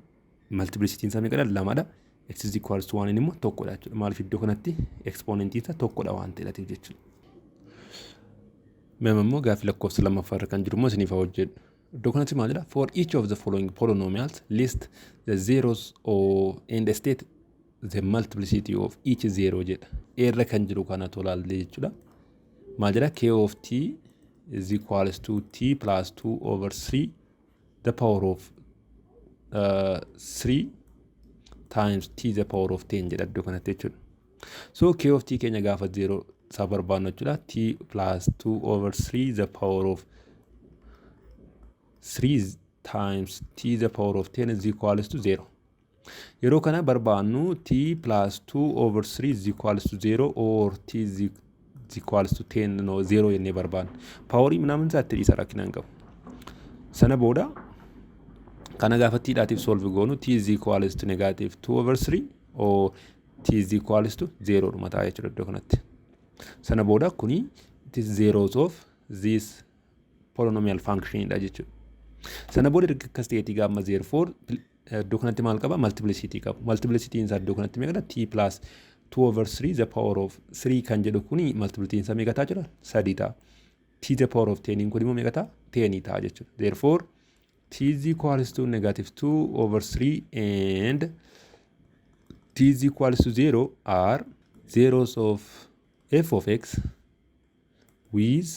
S1: multiplicity isaa meeqadha? Lamadha. X is equals to 1 immoo tokkodha jechuudha. Maaliif? Iddoo kanatti exponentii isaa tokkodha waan ta'eef jechuudha. Mee immoo gaaffii lakkoofsa lammaffaa irra kan jiru immoo isiniif haa hojjedhu. Iddoo kanatti maal jedha? For each of the following polynomials, list the zeros of and state the multiplicity of each zero jedha. Irra kan jiru kana tolaallee jechuudha. Maal jedha? K of t is equals to t plus 2 over 3 the power of 3 times t the power of 10 jedha iddoo kanatti jechuudha. So k of t keenya gaafa 0 isaa barbaannu jechuudha. T plus 2 over 3 the power of 3 times t the power of 10 is equals to 0. Yeroo kana barbaannu t plus 2 over 3 is equals to 0 or t is equals to 10, no, 0 jennee barbaanna. Powerii ምናምን isaatti dhiisa, rakkina hin qabu. Sana booda kana gaafa t dhaatiif solve goonu t is equals to negative 2 over 3 or t is equals to 0 dhuma ta'a jechuudha iddoo kanatti. Sana booda kuni it is zeros of this polynomial function dha jechuudha. Sana booda erga akkas ta'eetii gaamma therefore iddoo kanatti maal qaba? Multiplicity qaba. Multiplicity isaa iddoo kanatti meeqadha? T plus 2 over 3 the power of 3 kan jedhu kuni multiplicity isaa meeqa ta'a jira? Sadii ta'a. T the power of 10 kun immoo meeqa ta'a? 10 ta'a jechuudha. Therefore t is equals to negative 2 over 3 and t is equals to 0 are zeros of f of x with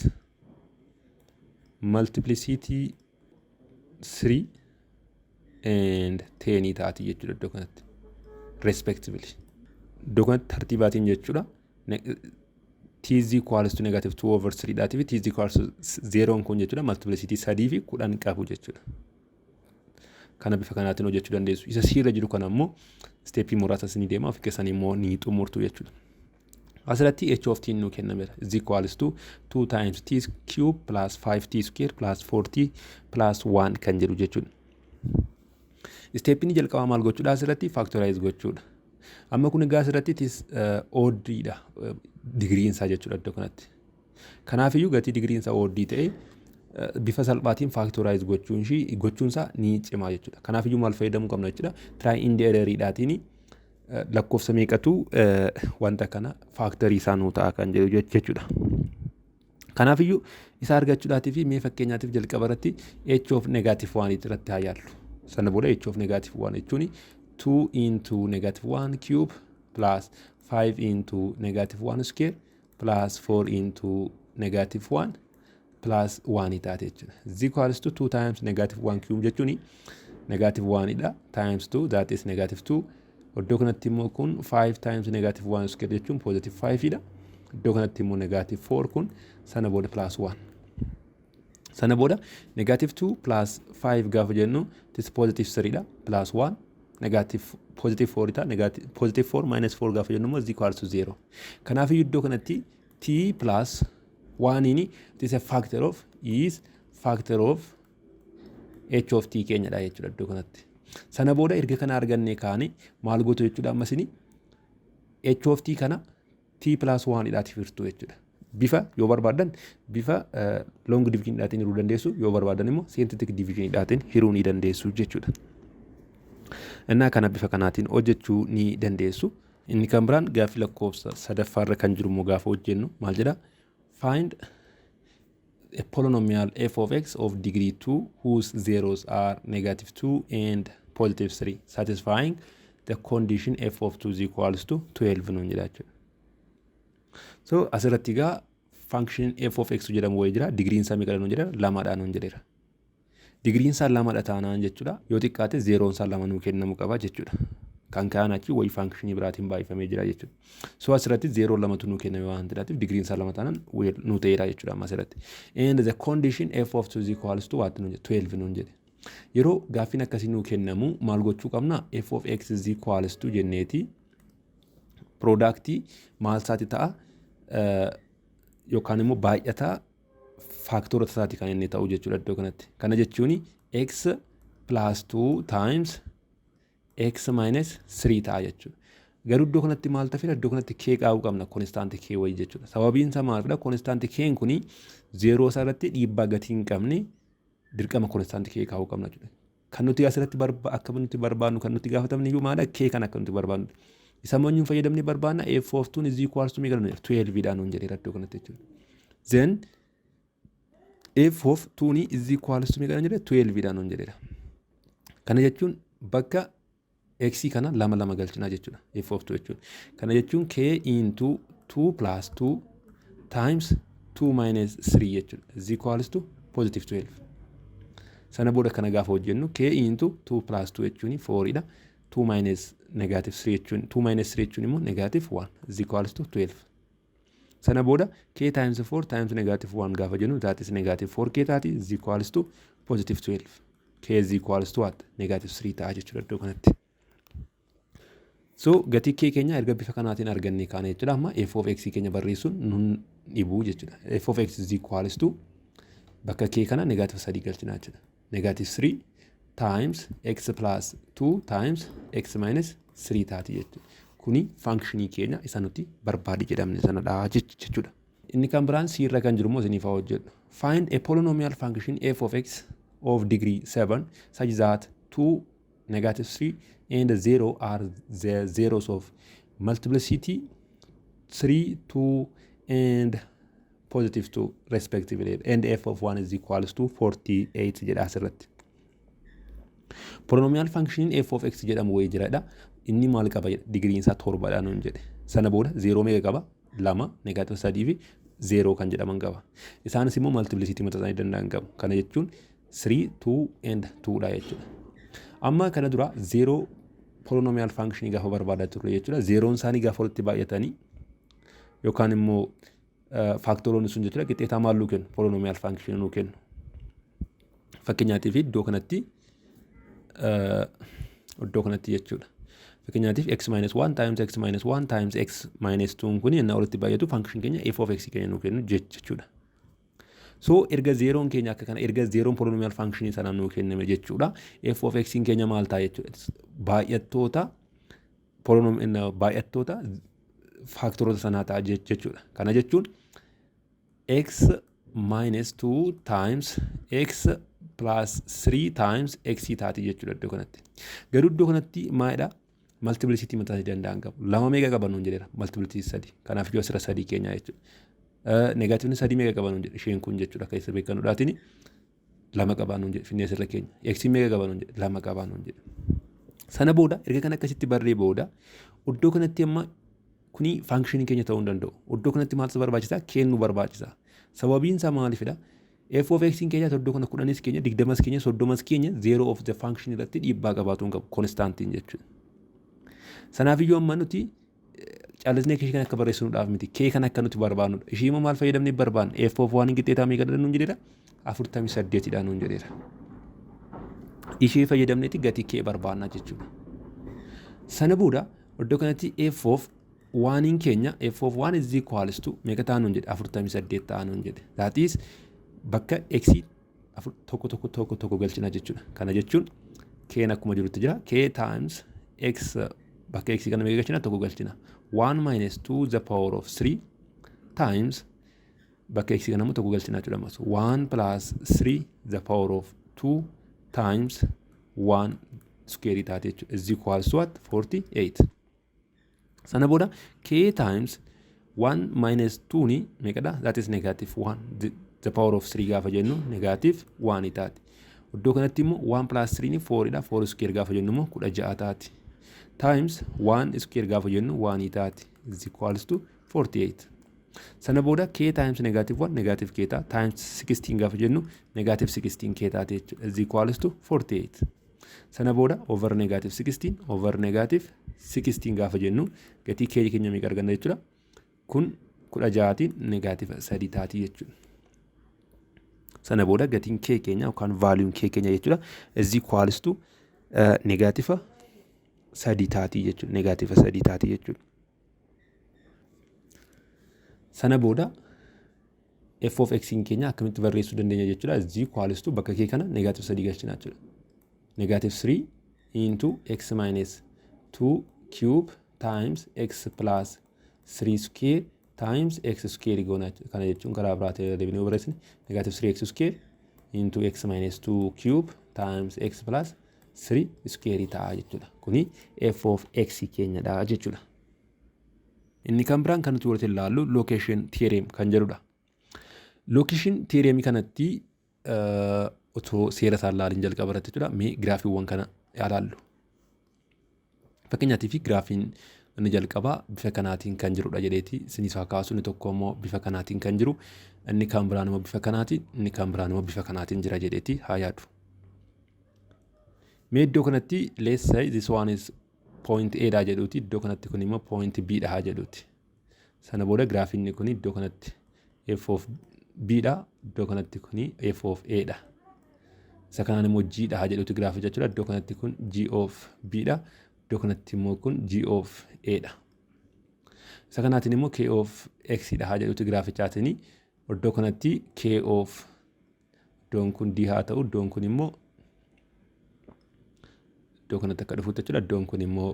S1: multiplicity 3 and 10 taati jechuudha iddoo kanatti, respectively. Iddoo kanatti tartiibaatiin jechuudha. T is equals to negative 2 over 3 dhaatii fi t is equals to 0 kun jechuudha multiplicity sadii fi 10 qabu jechuudha. Kana bifa kanaatiin hojjechuu dandeessu. Isa siirra jiru kana immoo steppii muraasa isinii deema, ofii keessanii immoo ni xumurtu jechuudha. Asirratti h of t nuu kennameera. Is equals to 2 times t cube plus 5t square plus 4t plus 1 kan jedhu jechuudha. Steppiin jalqabaa maal gochuudha asirratti? Factorize gochuudha. Amma kun egaa asirratti it is oddiidha degreeiin isaa jechuudha iddoo kanatti. Kanaafiyyuu gatii degreeiin isaa oddii ta'e bifa salphaatiin factorize gochuun ishii gochuun isaa ni cimaa jechuudha. Kanaafiyyuu maal fayyadamuu qabna jechuudha? Try and erroriidhaatiin lakkoofsa meeqatu wanta kana factorii isaa nuu ta'a kan jedhu jechuudha. Kanaafiyyuu isa argachuudhaatii fi mee fakkeenyaatiif jalqaba irratti h of negative 1 irratti haa yaallu. Sana booda h of negative 1 jechuun 2 into negative 1 cube plus 5 into negative 1 square plus 4 into negative 1 plus 1 taate jechuudha. Is equals to 2 times negative 1 cube jechuun negative 1 dha, times 2, that is negative 2. Iddoo kanatti immoo kun 5 times negative 1 square jechuun positive 5 dha. Iddoo kanatti immoo negative 4 kun, sana booda plus 1. Sana booda negative 2 plus 5 gaafa jennu it is positive 3 dha, plus 1 negative positive 4 ta'a. Negative positive 4 minus 4 gaafa jennu immoo is equals to 0. Kanaafuu iddoo kanatti t plus 1 ini it is a factor of is factor of h of t keenyadha jechuudha iddoo kanatti. Sana booda erga kana argannee kaane maal gootu jechuudha? Ammas ini h of t kana t plus 1 dhaatiif hirtuu jechuudha. Bifa yoo barbaadan bifa long division dhaatiin hiruu dandeessu, yoo barbaadan immoo synthetic division dhaatiin hiruu ni dandeessu jechuudha. Innaa kana bifa kanaatiin hojjechuu ni dandeessu. Inni kan biraan gaaffii lakkoofsa sadaffaarra kan jiru immoo gaafa hojjennu maal jedha? Find a polynomial f of x of degree 2 whose zeros are negative 2 and positive 3, satisfying the condition f of 2 is equals to 12 nuun jedha jechuudha. So asirratti egaa function f of x jedhamu wayii jira. Digriin isaa meeqadha nuun jedheera? Lamadha nuun jedheera. Digriin isaa lamadha taanaan jechuudha. Yoo xiqqaate zeroon isaa lama nuu kennamuu qaba jechuudha. Kan kaan achi wayii functionii biraatiin baay'ifamee jira jechuudha. So asirratti zeroo lamatu nuu kenname waan ta'eef, digriin isaa lama taanaan nuu ta'eera jechuudha amma asirratti. And the condition f of 2 is equals to what nuun jedhe? 12 nuun jedhe. Yeroo gaaffiin akkasii nuu kennamu maal gochuu qabna? F of x is equals to jenneeti productii maal isaati ta'a, yookaan immoo baay'ataa factorota isaati kan inni ta'u jechuudha iddoo kanatti. Kana jechuun x plus 2 times x minus 3 ta'a jechuudha. Garuu iddoo kanatti maal tafeera? Iddoo kanatti k qabu qabna, constant k wayii jechuudha. Sababiin isaa maalidha? Constant k kuni zeroo isaa irratti dhiibbaa gatii hin qabne, dirqama constant k kaa'uu qabna jechuudha. Kan nuti asirratti akka nuti barbaadnu, kan nuti gaafatamne iyyuu maadha? K kan akka nuti barbaadnu. Isa eenyuun fayyadamnee barbaadna? F of 2 is equals to meeqa nuun jedha? 12 dha nuun jedheera iddoo kanatti jechuudha. Then f of 2 is equals to meeqa nuun jedhe? 12 dha nuun jedheera. Kana jechuun bakka x kana lama lama galchinaa jechuudha. F of 2 jechuudha. Kana jechuun k into 2 plus 2 times 2 minus 3 jechuudha. Is equals to positive 12. Sana booda kana gaafa hojjennu, k into 2 plus 2 jechuun 4 dha. 2 minus negative 3 jechuun, 2 minus 3 jechuun immoo negative 1 is equals to 12. Sana booda k times 4 times negative 1 gaafa jennu, that is negative 4 k taati, is equals to positive 12. K is equals to what? Negative 3 ta'a jechuudha iddoo kanatti. So gatii k keenya erga bifa kanaatiin arganne kaane jechuudha. Amma f of x keenya barreessuun nun dhibuu jechuudha. F of x is equals to bakka k kana negative 3 galchina jechuudha. Negative 3 times x plus 2 times x minus 3 taati jechuudha. Kuni functionii keenya isa nuti barbaadi jedhamne sanadha jechuudha. Inni kan biraan C irra kan jiru immoo isiniif haa hojjedhu. Find a polynomial function f of x of degree 7 such that 2, negative 3 and 0 are the zeros of multiplicity 3, 2 and positive 2 respectively, and f of 1 is equals to 48 jedha asirratti. Polynomial function f of x jedhamu wayii jiradha. Inni maal qaba jedha? Digriin isaa torbadha nuun jedhe. Sana booda zeroo meeqa qaba? Lama, negative sadii fi zeroo kan jedhaman qaba. Isaanis immoo multiplicity mataa isaanii danda'an qabu. Kana jechuun 3, 2 and 2 dha jechuudha. Amma kana dura zeroo polynomial function gaafa barbaadaa turre jechuudha. Zeroon isaanii gaafa walitti baay'atanii yookaan immoo factoroonni sun jechuudha, qixxeetaa maal nuu kennu? Polynomial function nuu kennu. Fakkeenyaatiif iddoo kanatti jechuudha. Fakkeenyaatiif x minus 1 times x minus 1 times x minus 2 kun yennaa walitti baay'atu function keenya f of x keenya nuu kennu jechuudha. So erga zeroon keenya akka kana, erga zeroon polynomial function sanaan nuu kenname jechuudha. F of x keenya maal ta'a jechuudha? Baay'attoota factoroota sanaa ta'a jechuudha. Kana jechuun x minus 2 times x plus 3 times x taati jechuudha iddoo kanatti. Garuu iddoo kanatti maalidha? Multiplicity mataa isii danda'an qabu. Lama meeqa qaban nuun jedheera? Multiplicity sadi. Kanaaf iyyuu asirra sadii keenya jechuudha. Negativeni sadii meeqa qaban nuun jedhe? Isheen kun jechuudha, akka isa beekanuudhaatiin lama qabaa nuun jedhe, finnee asirra keenya. X meeqa qaba nuun jedhe? Lama qabaa nuun jedhe. Sana booda erga kan akkasitti barree booda, iddoo kanatti amma kuni functionii keenya ta'uu hin danda'u. Iddoo kanatti maaltu barbaachisa? Kennuu barbaachisa. Sababiin isaa maalifidha? F of x keenya iddoo kana 10s keenya, 20s keenya, 30s keenya, zero of the function irratti dhiibbaa qabaatu hin qabu constantiin jechuudha. Sanaafiyyuu amma nuti callisnee k kan akka barreessinuudhaaf miti, k kan akka nuti barbaannudha. Ishii immoo maal fayyadamnee barbaanna? F of one qixxeetaa meeqa nuun jedheera? 48dha nuun jedheera. Ishee fayyadamneeti gatii k barbaannaa jechuudha. Sana booda iddoo kanatti f of oneiin keenya, f of one is equals to meeqa ta'a nuun jedhe? 48 ta'a nuun jedhe. That is bakka x tokko tokko tokko tokko galchina jechuudha. Kana jechuun k'n akkuma jirutti jira. K times x, bakka x kana meeqa galchina? Tokko galchina. 1 minus 2 the power of 3 times bakka x kana immoo tokko galchina jechuudha ammas. 1 plus 3 the power of 2 times 1 square taate jechuudha. Is equals to what? 48. Sana booda k times 1 minus 2 ni meeqadha? That is negative 1. The power of 3 gaafa jennu negative 1 taati. Iddoo kanatti immoo 1 plus 3 ni 4 dha. 4 square gaafa jennu immoo 16 taati. Times 1 square gaafa jennu 1 taati. Is equals to 48. Sana booda k times negative 1 negative k ta'a, times 16 gaafa jennu negative 16 k taate jechuudha. Is equals to 48. Sana booda over negative 16 over negative 16 gaafa jennu gatii k keenya meeqa arganna jechuudha? Kun 16tiin negative 3 taati jechuudha. Sana booda gatiin k keenya yookaan valueun k keenya jechuudha, is equals to negative 3 taatii jechuudha. Negative 3 taatii jechuudha. Sana booda f of x keenya akkamitti barreessuu dandeenya jechuudha? Is equals to bakka k kana negative 3 galchina jechuudha. Negative 3 into x minus 2 cube times x plus 3 square times x square goona. Kana jechuun karaa biraatiin deebinee barreessine negative 3 x square into x minus 2 cube times x plus 3 square ta'a jechuudha. Kuni f of x keenyadha jechuudha. Inni kan biraan kan nuti walitti ilaallu location theorem kan jedhudha. Location theorem kanatti otoo seera isaan ilaalin jalqaba irratti jechuudha. Mee giraafiiwwan kana ilaallu. Fakkeenyaatiif, giraafiin inni jalqabaa bifa kanaatiin kan jirudha jedheeti isinis haa kaasu. Inni tokko immoo bifa kanaatiin kan jiru, inni kan biraan immoo bifa kanaatiin, inni kan biraan immoo bifa kanaatiin jira jedheeti haa yaadu. Mee iddoo kanatti, let's say this one is point A dha jedhuuti, iddoo kanatti kun immoo point B dha haa jedhuuti. Sana booda giraafiin kun iddoo kanatti f of B dha, iddoo kanatti kun f of A dha. Isa kanaan immoo G dha haa jedhuuti giraafii jechuudha. Iddoo kanatti kun G of B dha. Iddoo kanatti immoo kun G of A dha. Isa kanaatiin immoo K of X dha haa jedhuuti giraafichaatiin. Iddoo kanatti K of, iddoon kun D haa ta'u, iddoon kun immoo iddoo kanatti akka dhufuutti jechuudha. Iddoon kun immoo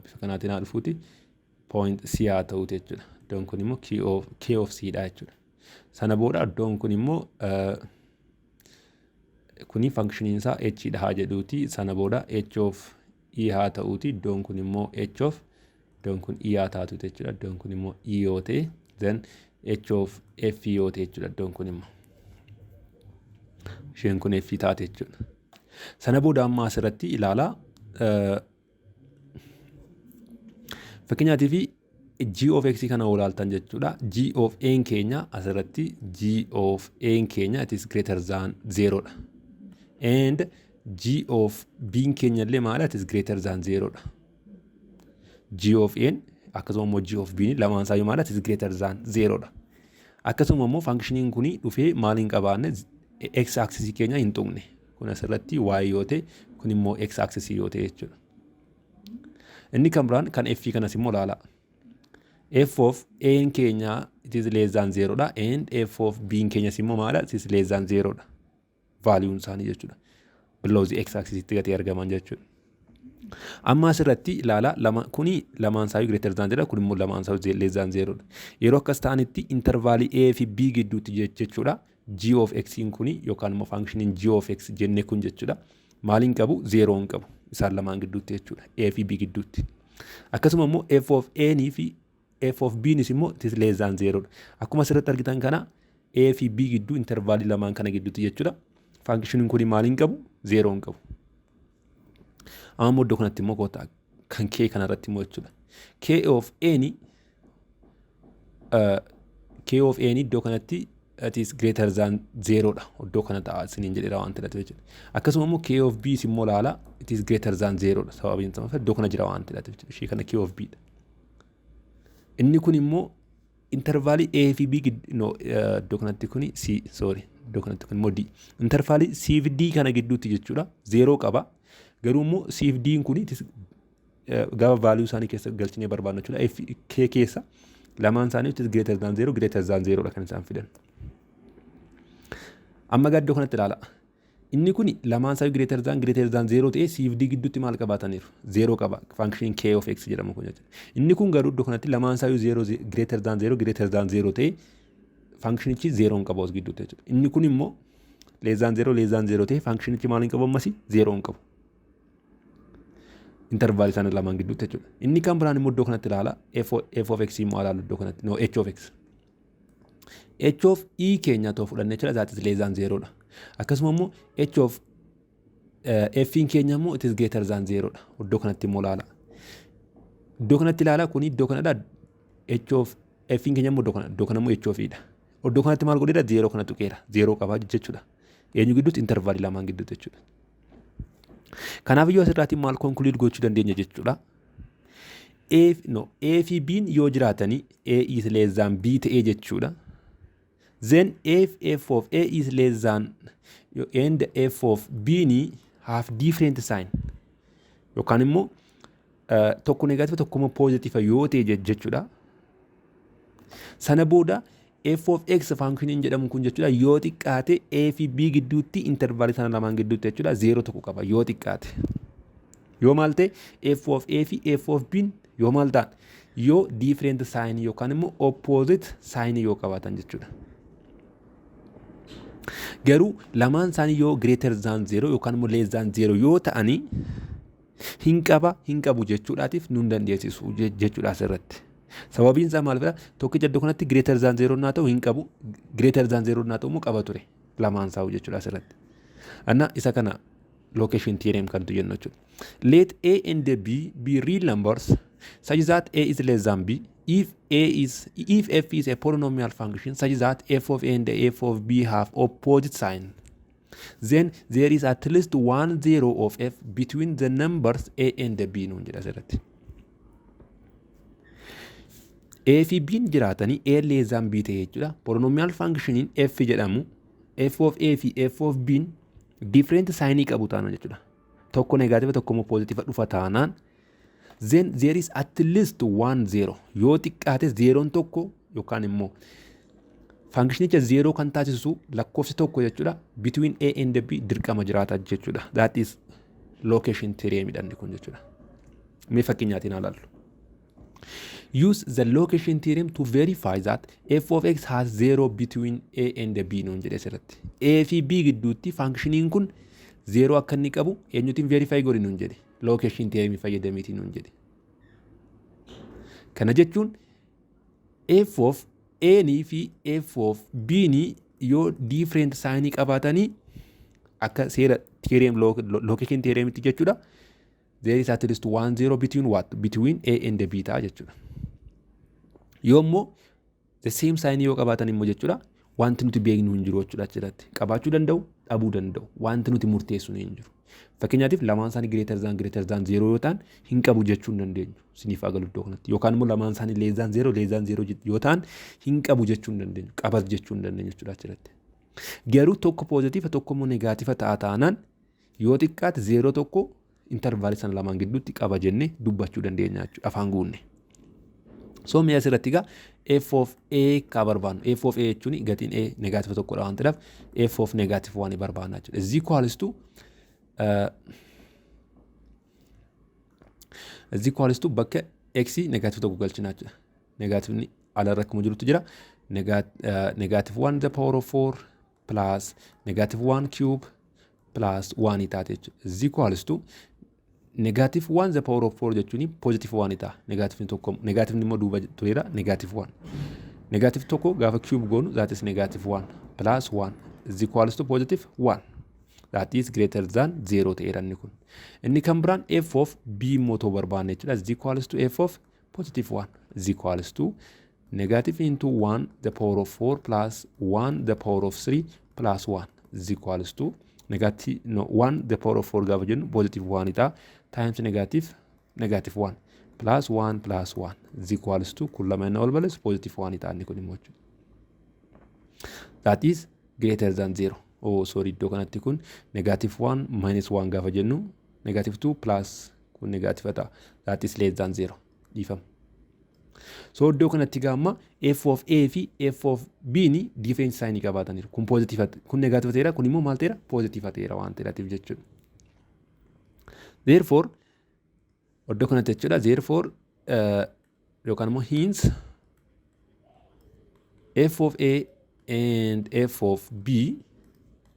S1: bifa kanaatiin haa dhufuuti. Point C haa ta'uuti jechuudha. Iddoon kun immoo K of C dha jechuudha. Sana booda iddoon kun immoo kuni functioniin isaa H dha haa jedhuuti. Sana booda H of E haa ta'uuti. Iddoon kun immoo H of, iddoon kun E haa taatu jechuudha. Iddoon kun immoo E yoo ta'e, then H of F yoo ta'e jechuudha. Iddoon kun immoo isheen kun F taate jechuudha. Sana booda amma asirratti ilaalaa, fakkeenyaatiif G of X kana ilaaltan jechuudha. G of A keenya asirratti, G of A keenya, it is greater than 0 dha. And G of B keenya illee maali? It is greater than 0 dha. G of A akkasuma immoo G of B lamaan isaayyuu maali? It is greater than 0 dha. Akkasuma immoo functioniin kuni dhufee maal hin qabaanne? X axis keenya hin tuqne. Kun asirratti Y yoo ta'e, kun immoo X axis yoo ta'e jechuudha. Inni kan biraan kan F kanas immoo ilaala. F of A keenya, it is less than 0 dha, and F of B keenyas immoo maala? It is less than 0 dha. Valueun isaanii jechuudha. Below the x axis itti gatee argaman jechuudha. Amma asirratti ilaala, lama kuni lamaan isaayyuu greater than 0, kun immoo lamaan isaayyuu less than 0 dha. Yeroo akkas ta'anitti intervalii A fi B gidduutti jechuudha. G of X kuni yookaan immoo functioniin G of X jenne kun jechuudha. Maaliin qabu? Zeeroo hin qabu. Isaan lamaan gidduutti jechuudha. A fi B gidduutti. Akkasuma immoo F of A fi F of B nis immoo it is less than 0 dha. Akkuma asirratti argitan kana, A fi B gidduu, intervalii lamaan kana gidduutti jechuudha. Functioniin kuni maaliin qabu? Zeeroo hin qabu. Amma immoo iddoo kanatti immoo koota, kan K kanarratti immoo jechuudha. K of A ni K of A ni iddoo kanatti it is greater than 0 dha. Iddoo kana ta'a isiniin jedheera waan ta'eef jechuudha. Akkasuma immoo K of B immoo ilaala, it is greater than 0 dha. Sababiin isaa iddoo kana jira waan ta'eef jechuudha. Ishee kana K of B dha. Inni kun immoo intervalii A fi B, no, iddoo kanatti kuni C, sorry, iddoo kanatti kun immoo D. Intervalii C fi D kana gidduutti jechuudha. Zeeroo qaba. Garuu immoo C fi D kun gaafa value isaanii keessa galchinee barbaadnu jechuudha. F K keessa lamaan isaanii it is greater than 0, greater than 0 dha kan isaan fidan. Amma gaa iddoo kanatti ilaala. Inni kun lamaan isaa greater than 0 ta'ee C fi D gidduutti maal qabaataniiru? Zeeroo qaba. Function K of X jedhamu kun jechuudha. Inni kun garuu iddoo kanatti lamaan isaa 0, greater than 0, greater than 0 ta'ee functionichi zeeroo hin qabu as gidduutti jechuudha. Inni kun immoo less than 0, less than 0 ta'ee functionichi maal hin qabu ammas? Zeeroo hin qabu. Intervalii sana lamaan gidduutti jechuudha. Inni kan biraan immoo iddoo kanatti ilaala. F of x immoo ilaalu iddoo kanatti. No, h of x. H of e keenya too fudhanne jechuudha. That is less than zero dha. Akkasuma immoo h of f keenya immoo it is greater than zero dha. Iddoo kanatti immoo ilaala. Iddoo kanatti ilaala, kuni iddoo kanadha. H of f keenya immoo iddoo kana, iddoo kana immoo h of e dha. Iddoo kanatti maal godheera? Zero kana tuqeera. Zero qabaa jechuudha. Eenyu gidduutti? Intervalii lamaan gidduutti jechuudha. Kanaaf iyyuu asirraatiin maal conclude gochuu dandeenya jechuudha? A, no, A fi B'n yoo jiraatanii, A is less than B ta'ee jechuudha. Then if f of A is less than and f of B ni have different sign yookaan immoo tokko negative, tokko immoo positive yoo ta'e jechuudha. Sana booda f of x functioniin jedhamu kun jechuudha, yoo xiqqaate A fi B gidduutti, intervalii sana lamaan gidduutti jechuudha, zero tokko qaba yoo xiqqaate. Yoo maal ta'e? F of A fi f of B yoo maal ta'an? Yoo different sign yookaan immoo opposite sign yoo qabaatan jechuudha. Garuu lamaan isaanii yoo greater than zero yookaan immoo less than zero yoo ta'anii, hin qaba hin qabu jechuudhaatiif nun dandeessisu jechuudha asirratti. Sababiin isaa maal fedha? Tokkicha iddoo kanatti greater than zero naa ta'u hin qabu, greater than zero naa ta'u immoo qaba ture lamaan isaa jechuudha asirratti. Anna isa kana location theorem kan tu jennu jechuudha. Let A and B be real numbers such that A is less than B. If f is a polynomial function such that f of A and f of B have opposite sign, then there is at least one zero of f between the numbers A and B nuun jedha asirratti. A fi B'n jiraatanii, A less than B ta'e jechuudha. Polynomial functioniin f jedhamu f of A fi f of B'n different signii qabu taanaan jechuudha. Tokko negative, tokko immoo positive dhufa taanaan, then there is at least one zero, yoo xiqqaate zeroon tokko yookaan immoo functionicha zero kan taasisu lakkoofsi tokko jechuudha, between A and B dirqama jiraata jechuudha. That is location theorem dha kun jechuudha. Mee fakkeenyaatiin haa ilaallu. Use the location theorem to verify that f of x has zero between A and B nuun jedhe asirratti. A fi B gidduutti functioniin kun zero akka inni qabu eenyutiin verify godhi nuun jedhe? Location theorem fayyadameetiin nuun jedhe. Kana jechuun f of A fi f of B ni yoo different signii qabaatanii, akka seera theorem location theoremitti jechuudha. There is at least one zero between what? Between A and B ta'a jechuudha. Yoo immoo the same sign yoo qabaatan immoo jechuudha, wanti nuti beeknu hin jiru jechuudha achirratti. Qabaachuu danda'u, dhabuu danda'u. Wanti nuti murteessu hin jiru. Fakkeenyaatiif lamaan isaanii greater than zero yoo ta'an, hin qabu jechuu hin dandeenyu. Siniif agalu iddoo kanatti. Yookaan immoo lamaan isaanii less than zero yoo ta'an, hin qabu jechuu hin dandeenyu. Qabas jechuu hin dandeenyu jechuudha achirratti. Garuu tokko positive, tokko immoo negative ta'a taanaan, yoo xiqqaate zero tokko intervalii sana lamaan gidduutti qaba jennee dubbachuu dandeenya jechuudha afaan guunne. So mi'a asirratti egaa f of a ka barbaannu, f of a jechuun gatiin a negative tokkodha waan ta'eef, f of negative one barbaanna jechuudha. Is equals to bakka x negative tokko galchina jechuudha. Negativeni alarra akkuma jirutti jira. Negative 1 the power of 4 plus negative 1 cube plus 1 taate jechuudha. Is equals to negative 1 the power of 4 jechuun positive 1 ta'a. Negativeni tokko, negativeni immoo duuba tureera, negative 1. Negative tokko gaafa cube goonu, that is negative 1 plus 1 is equals to positive 1. That is greater than 0 ta'eera inni kun. Inni kan biraan f of b immoo ta'uu barbaanne jechuudha. Is equals to f of positive 1 is equals to negative into 1 the power of 4 plus 1 the power of 3 plus 1 is equals to negative, no, 1 the power of 4 gaafa jennu positive 1 ta'a, times negative 1 plus 1 plus 1 is equals to, kun lama inni wal balleessu, positive 1 ta'a inni kun immoo jechuudha. That is greater than 0. Oh, sorry, iddoo kanatti kun negative 1 minus 1 gaafa jennu negative 2 plus kun negative ta'a. That is less than 0. Dhiifama. So iddoo kanatti gaamma f of a fi f of b ni different sign qabaataniiru. Kun positive, kun negative ta'eera, kun immoo maal ta'eera? Positive ta'eera waan ta'eef jechuudha. Therefore iddoo kanatti jechuudha, therefore yookaan immoo hence f of a and f of b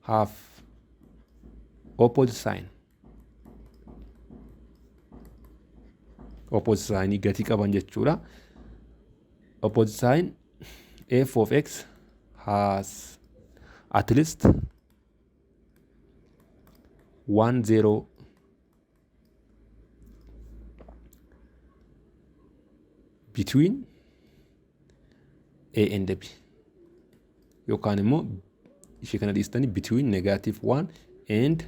S1: have opposite sign. Opposite signii gatii qaban jechuudha. Opposite sign, f of x has at least 1 0 between a and b, yookaan immoo ishee kana dhiistanii between negative 1 and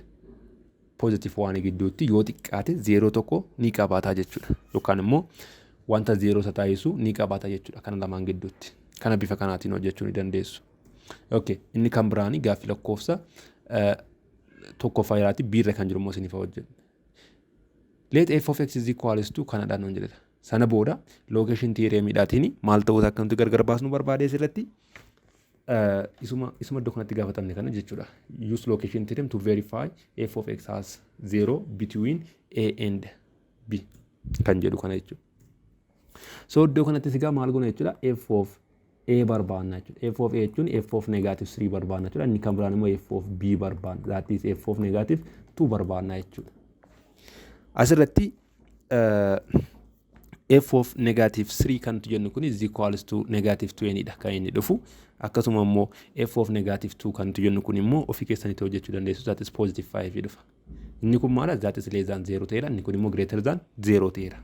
S1: positive 1 gidduutti yoo xiqqaate zeeroo tokko ni qabaataa jechuudha. Yookaan immoo wanta zeeroo isa taasisu ni qabaata jechuudha kana lamaan gidduutti. Kana bifa kanaatiin hojjechuu ni dandeessu. Okay, inni kan biraanii gaaffii lakkoofsa tokkoffaa jiraati, biirra kan jiru immoo isiniif hojjedhu. Let f of x is equals to kanadhaan nuun jedhedha. Sana booda location theoremidhaatiin maal ta'uu akka nuti gargar baasnu barbaade asirratti isuma iddoo kanatti gaafatamne kana jechuudha. Use location theorem to verify f of x has 0 between a and b kan jedhu kana jechuudha. So iddoo kanatti sigaa maal goona jechuudha? F of a barbaanna jechuudha. F of a jechuun f of negative 3 barbaanna jechuudha. Inni kan biraan immoo f of b barbaanna. That is, f of negative 2 barbaanna jechuudha. Asirratti f of negative 3 kan jennu kun is equals to negative 20 dha kan inni dhufu. Akkasuma immoo f of negative 2 kan jennu kun immoo ofii keessanitti hojjechuu dandeessu. That is positive 5 dhufa. Inni kun maala? That is less than 0 ta'edha. Inni kun immoo greater than 0 ta'edha.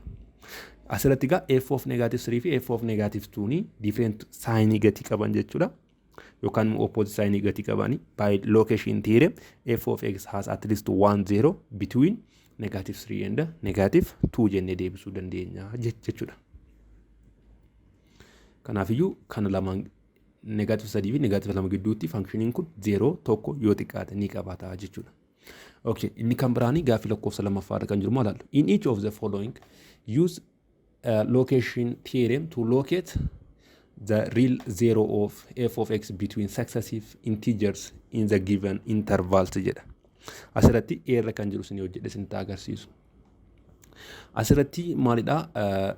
S1: Asirratti egaa f of negative 3 fi f of negative 2 ni different signii gatii qaban jechuudha. Yookaan immoo opposite signii gatii qabani. By location theorem, f of x has at least 1 0 between negative 3 and negative 2 jennee deebisuu dandeenya jechuudha. Kanaafiyyuu kana lamaan, negative 3 fi negative 2 gidduutti, functioniin kun 0 tokko yoo xiqqaate ni qabaata jechuudha. Okay, inni kan biraanii gaaffii lakkoofsa lammaffaarra kan jiru maal ilaallu? In each of the following, use location theorem to locate the real zero of f of x between successive integers in the given intervals jedha. Asirratti A irra kan jiru isin hojjedhe isinitti agarsiisu. Asirratti maalidhaa?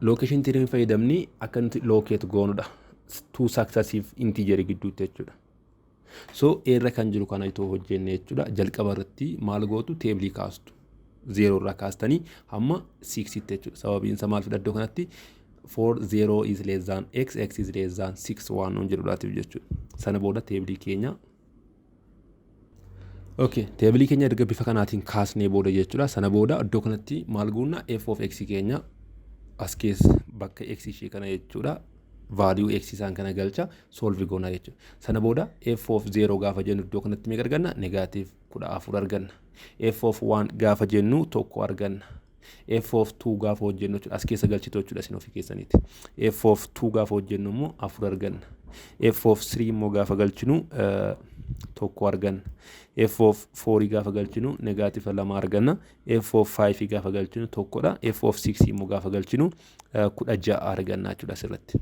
S1: Location theorem fayyadamni akka nuti locate goonudha. Two successive integer gidduutti jechuudha. So A irra kan jiru kana itoo hojjenne jechuudha. Jalqaba irratti maal gootu? Tableii kaastu. Zeeroo irraa kaastanii hamma sixitti jechuudha. Sababiin isaa maal fida? Iddoo kanatti for 0 is less than x, x is less than 6 waan nuun jedhudhaatiif jechuudha. Sana booda tableii keenya, okay, tableii keenya erga bifa kanaatiin kaasnee booda jechuudha. Sana booda iddoo kanatti maal goona? F of x keenya as keessa bakka x ishee kana jechuudha. Value x isaan kana galcha, solve goona jechuudha. Sana booda f of 0 gaafa jennu iddoo kanatti meeqa arganna? Negative 14 arganna. F of 1 gaafa jennu tokko arganna. F of 2 gaafa hojjennu jechuudha, as keessa galchitu jechuudha isin ofii keessaniiti. F of 2 gaafa hojjennu immoo afur arganna. F of 3 immoo gaafa galchinu tokko arganna. F of 4 gaafa galchinu negative 2 arganna. F of 5 gaafa galchinu tokkodha. F of 6 immoo gaafa galchinu 16 arganna jechuudha asirratti.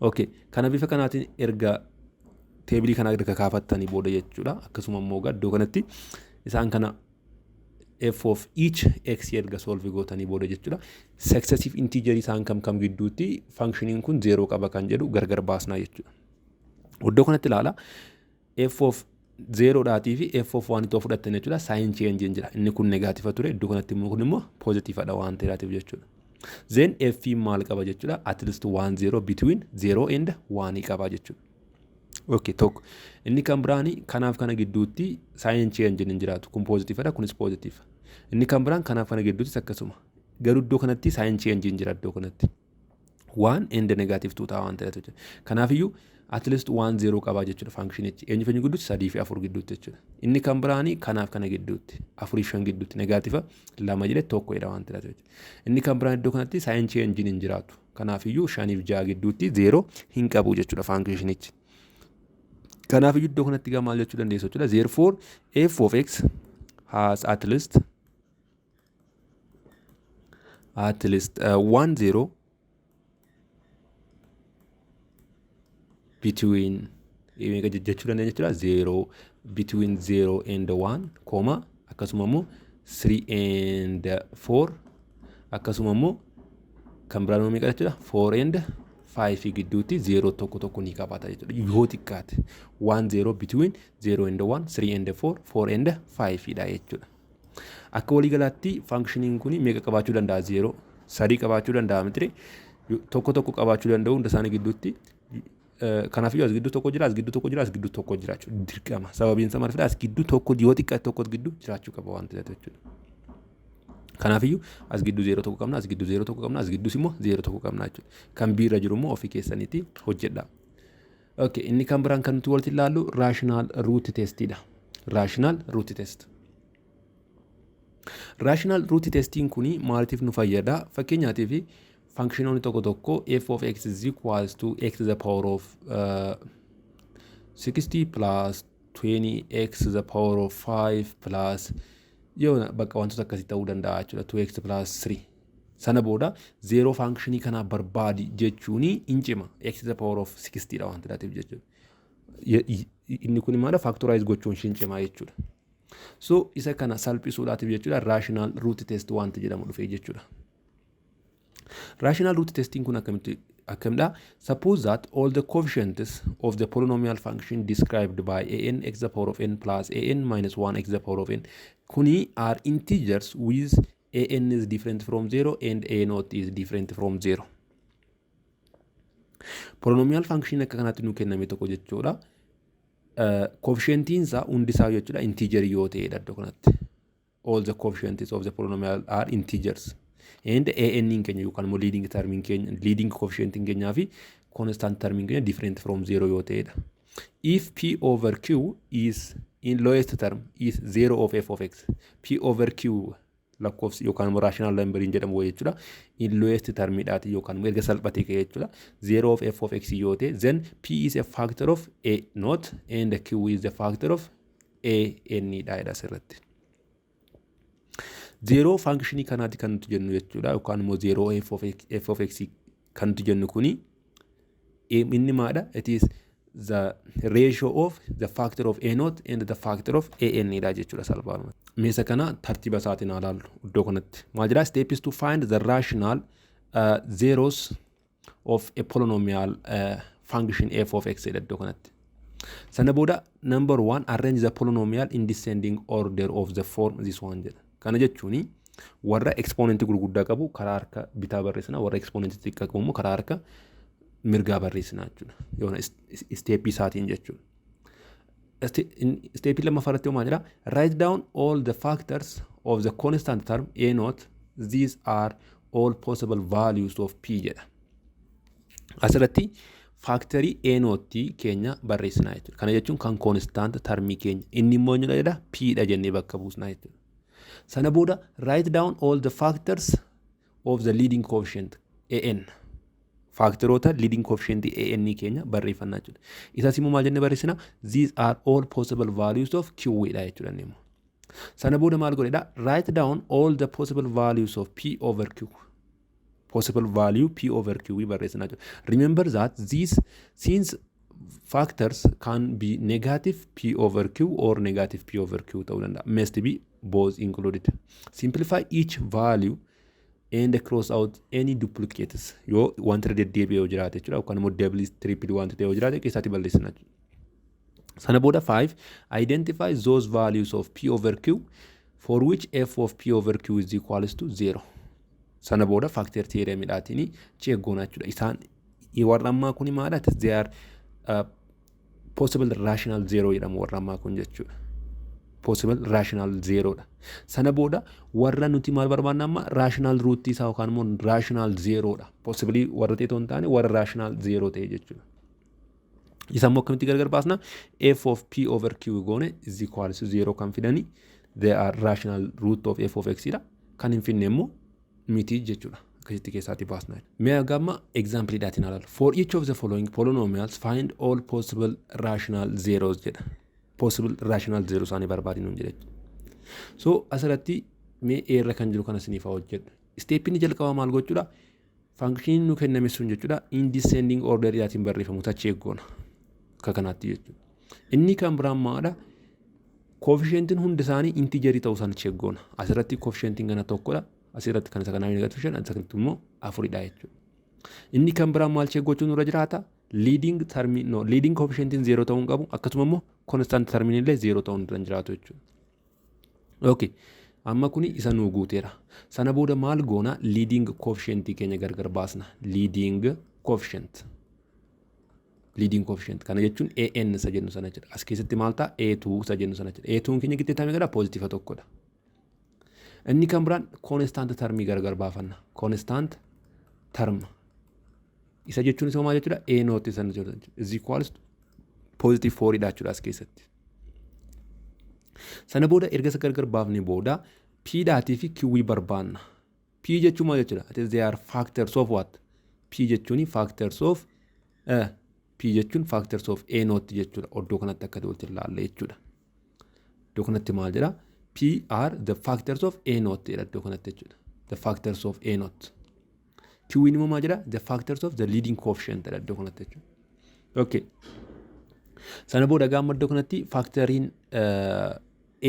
S1: Okay, kana bifa kanaatiin erga tableii kana erga kaafattanii booda jechuudha. Akkasuma immoo iddoo kanatti isaan kana f of each x erga solve gootanii booda jechuudha. Successive integer isaan kam kam gidduutti functioniin kun zeeroo qaba kan jedhu gargar baasnaa jechuudha. Iddoo kanatti ilaala. F of zeeroodhaatii fi f of one itoo fudhattan jechuudha. Sign change jira. Inni kun negative ture. Iddoo kanatti immoo kun immoo positivedha waan ta'eef jechuudha. Then f maal qaba jechuudha? At least 1 0 between 0 and 1 qaba jechuudha. Okay, tokko. Inni kan biraani kanaaf kana gidduutti sign change hin jiraatu. Kun positivedha, kunis positive. Inni kan biraan kanaaf kana gidduuttis akkasuma. Garuu iddoo kanatti sign change hin jira iddoo kanatti. One and negative two ta'a waan ta'eef jechuudha. Kanaafiyyuu at least 1 0 qabaa jechuudha functionichi. Eenyu fi eenyu gidduutti? Sadii fi afur gidduutti jechuudha. Inni kan biraanii kanaaf kana gidduutti, afurii fi shan gidduutti, negative 2 jedhe tokko jedha waan ta'eef jechuudha. Inni kan biraan iddoo kanatti sign changeiin hin jiraatu. Kanaafiyyuu shaniif ja'a gidduutti zeeroo hin qabu jechuudha functionichi. Kanaafiyyuu iddoo kanatti gaa maal jechuu dandeessu jechuudha? Therefore, f of x has at least 1 0 between meeqa jechuu dandeenya jechuudha? 0, between 0 and 1 comma, akkasuma immoo 3 and 4, akkasuma immoo kan biraan immoo meeqa jechuudha? 4 and 5 gidduutti 0 tokko tokko ni qabaata jechuudha. Yoo xiqqaate 1 0 between 0 and 1, 3 and 4, 4 and 5 dha jechuudha. Akka waliigalaatti functioniin kun meeqa qabaachuu danda'a? Zeeroo sadii qabaachuu danda'a miti, tokko tokko qabaachuu danda'u hunda isaanii gidduutti. Kanaafiyyuu as gidduu tokko jira, as gidduu tokko jira, as gidduu tokko jiraachuu dirqama. Sababiin isaa maal fida? As gidduu tokko yoo xiqqaate tokko gidduu jiraachuu qaba waan ta'eef jechuudha. Kanaafiyyuu as gidduu zeeroo tokko qabna, as gidduu zeeroo tokko qabna, as gidduus immoo zeeroo tokko qabna jechuudha. Kan biirra jiru immoo ofii keessaniitti hojjedha. Okay, inni kan biraan kan nuti walitti ilaallu rational root testidha. Rational root test. Rational root testiin kuni maaliif nu fayyada? Fakkeenyaatiif functionoonni tokko tokko f of x is equals to x to the power of 60 plus 20x to the power of 5 plus yoo bakka wantoota akkasii ta'uu danda'a jechuudha, 2x plus 3. Sana booda zeeroo functionii kanaa barbaadi jechuun hin cima, x to the power of 60 dha waan ta'eef jechuudha. Inni kun maala factorize gochuun hin cimaa jechuudha. So isa kana salphisuudhaatiif jechuudha rational root test wanti jedhamu dhufee jechuudha. Rational root testiin kun akkamitti akkamidha? Suppose that all the coefficients of the polynomial function described by an x the power of n plus an minus 1 x the power of n kuni are integers with an is different from 0 and a naught is different from 0. Polynomial function akka kanaatti nu kenname tokko jechuudha. Coefficientiin isaa hundi isaa jechuudha integer yoo ta'edha iddoo kanatti. All the coefficients of the polynomial are integers. And an keenya yookaan immoo leading termiin keenya, leading coefficientiin keenyaa fi constant termiin keenya different from 0 yoo ta'edha. If p over q is in lowest term is 0 of f of x. P over q lakkoofsi yookaan immoo rational numberiin jedhamu jechuudha. In lowest termiidhaati yookaan immoo erga salphatee ka'e jechuudha. 0 of f of x yoo ta'e, then p is a factor of a naught and q is the factor of a n dha jedha asirratti. Zeeroo functionii kanaati kan nuti jennu jechuudha, yookaan immoo zeeroo f of x kan nuti jennu kuni inni maadha? It is the ratio of the factor of a naught and the factor of a n dha jechuudha salphaadhumatti. Meesa kana tartiiba isaatiin haa ilaallu iddoo kanatti. Maal jedhaa? Step is to find the rational zeros of a polynomial function f of x jedha iddoo kanatti. Sana booda number one, arrange the polynomial in descending order of the form this one jedha. Kana jechuun warra exponentii gurguddaa qabu karaa harka bitaa barreessina, warra exponentii xiqqaa qabu immoo karaa harka mirgaa barreessina jechuudha. Yoona stepii isaatiin jechuudha. Stepii lammaffaa irratti maal jedha? Write down all the factors of the constant term a naught. These are all possible values of p jedha. Asirratti factorii a naught keenya barreessina jechuudha. Kana jechuun kan constant termii keenya inni immoo eenyudha jedha? P dha jennee bakka buusna jechuudha. Sana booda write down all the factors of the leading coefficient an. Factoroota leading coefficient an keenya barreeffannaa jechuudha. Isas immoo maal jennee barreessina? These are all possible values of q dha jechuudha inni immoo. Sana booda maal godhedha? Write down all the possible values of p over q. Possible value p over q barreessina jechuudha. Remember that these since factors can be negative p over q or negative p over q ta'uu danda'a. Must be both included. Simplify each value and cross out any duplicates, yoo wanta irra deddeebi'ee yoo jiraate jechuudha, yookaan immoo double, triple wanta ta'e yoo jiraate keessaatti balleessina jechuudha. Sana booda 5, identify those values of p over q for which f of p over q is equals to 0. Sana booda factor theoremidhaatiin check goona jechuudha. Isaan warra ammaa kuni maadha? They are possible rational zero jedhamu warra ammaa kun jechuudha. Possible rational zero dha. Sana booda warra nuti maal barbaanna amma? Rational root isaa yookaan immoo rational zero dha. Possibly warra ta'e otoo hin taane warra rational zero ta'e jechuudha. Isa immoo akkamitti gargar baasna? F of p over q goone is equals to zero kan fidani they are rational root of f of x dha. Kan hin finne immoo miti jechuudha. Akkasitti keessaatti baasna. Mee gamma example dhaatiin ilaalu. For each of the following polynomials, find all possible rational zeros jedha. Possible rational zero isaanii barbaadi nuun jedha. So asirratti mee eerra kan jiru kana isiniif haa hojjedhu. Steppiin jalqabaa maal gochuudha? Functioniin nu kenname sun jechuudha in descending order dhaatiin barreeffamu check goona. Akka kanaatti jechuudha. Inni kan biraan maadha? Coefficientiin hundi isaanii integerii ta'uu isaanii check goona. Asirratti coefficientiin kana tokkodha. Asirratti kan isa kanaa negative shan, asirratti immoo afuridha jechuudha. Inni kan biraan maal check gochuun nurra jiraata? Leading termii, no, leading coefficientiin zeeroo ta'uu hin qabu, akkasuma immoo constant termiin illee zeeroo ta'uu hin jiraatu jechuudha. Okay. Amma kuni isa nuu guuteera. Sana booda maal goona? Leading coefficient keenya gargar baasna. Leading coefficient. Leading coefficient kana jechuun AN isa jennu sana jechuudha. As keessatti maal ta'a? A2 isa jennu sana jechuudha. A2 keenya qixxeetaa meeqadha? Positive tokkodha. Inni kan biraan constant termii gargar baafanna. Constant term. Isa jechuun isa maal jechuudha? A naught isa jechuudha. Is equals to positive 4 dha jechuudha as keessatti. Sana booda erga isa gargar baafne booda P dhaatii fi Q barbaanna. P jechuun maal jechuudha? It is they are factors of what? P jechuun factors of P jechuun factors of A naught jechuudha. Iddoo kanatti akka walitti ilaalle jechuudha. Iddoo kanatti maal jedha? P are the factors of A naught jedha iddoo kanatti jechuudha. The factors of A naught. Q immoo maal jedha? The factors of the leading coefficient jedha iddoo kanatti jechuudha. Okay. Sana booda gaafa iddoo kanatti factoriin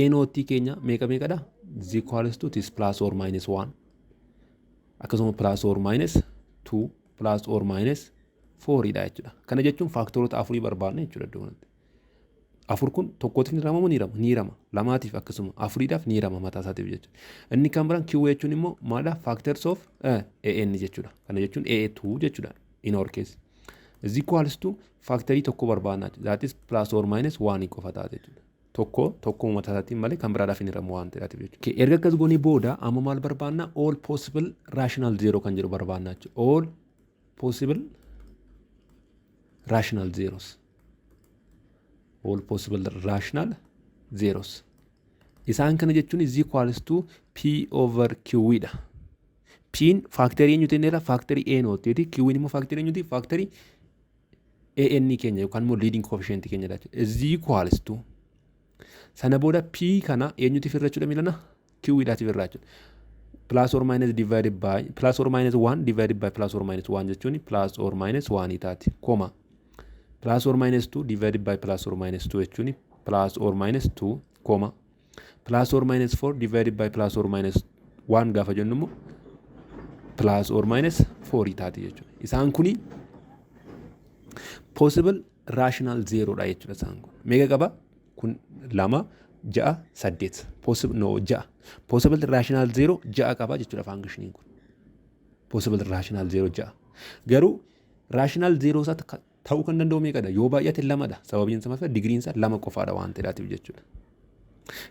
S1: A naught keenya meeqa meeqadha? Is equals to this plus or minus 1. Akkasuma plus or minus 2 plus or minus 4 dha jechuudha. Kana jechuun factoroota afurii barbaadna jechuudha iddoo kanatti. Afur kun tokkootiif ni hirama moo ni hirama? Ni hirama. Lamaatiif akkasuma afuriidhaaf ni hirama mataa isaatiif jechuudha. Inni kan biraan Q jechuun immoo maalidha? Factors of AN jechuudha. Kana jechuun AA2 jechuudha in our case. Is equals to factorii tokko barbaadna. That is plus or minus 1 qofa taate jechuudha. Tokko tokko mataa isaatiin malee kan biraadhaaf hin hiramu waan ta'eef jechuudha. Erga akkas goonee booda amma maal barbaadna? All possible rational zero kan jedhu barbaadna jechuudha. All possible rational zeros. All possible rational zeros. Isaan kana jechuun is equals to P over Q dha. P'n factorii eenyuti inni factorii A naughtiiti. Q'n immoo factorii eenyuti? Factorii AN keenya yookaan immoo leading coefficient keenya jechuudha. Is equals to sana booda P kana eenyutiif irra jechuudha miilana? Q dhaatiif irraa jechuudha. Plus or minus divided by plus or minus 1 divided by plus or minus 1 jechuun plus or minus 1 taati. Comma plus or minus 2 divided by plus or minus 2 jechuun plus or minus 2, comma plus or minus 4 divided by plus or minus 1 gaafa jennu immoo plus or minus 4 taati jechuudha. Isaan kuni possible rational zero dha jechuudha isaan kun. Meeqa qaba? Kun lama, ja'a, saddeet. Possible, no, ja'a. Possible rational zero ja'a qaba jechuudha functioniin kun. Possible rational zero ja'a. Garuu rational zero isaa ta'uu kan danda'u meeqadha? Yoo baay'ate lamadha. Sababiin isaa maal? Degreen isaa lama qofaadha waan ta'eedhaatiif jechuudha.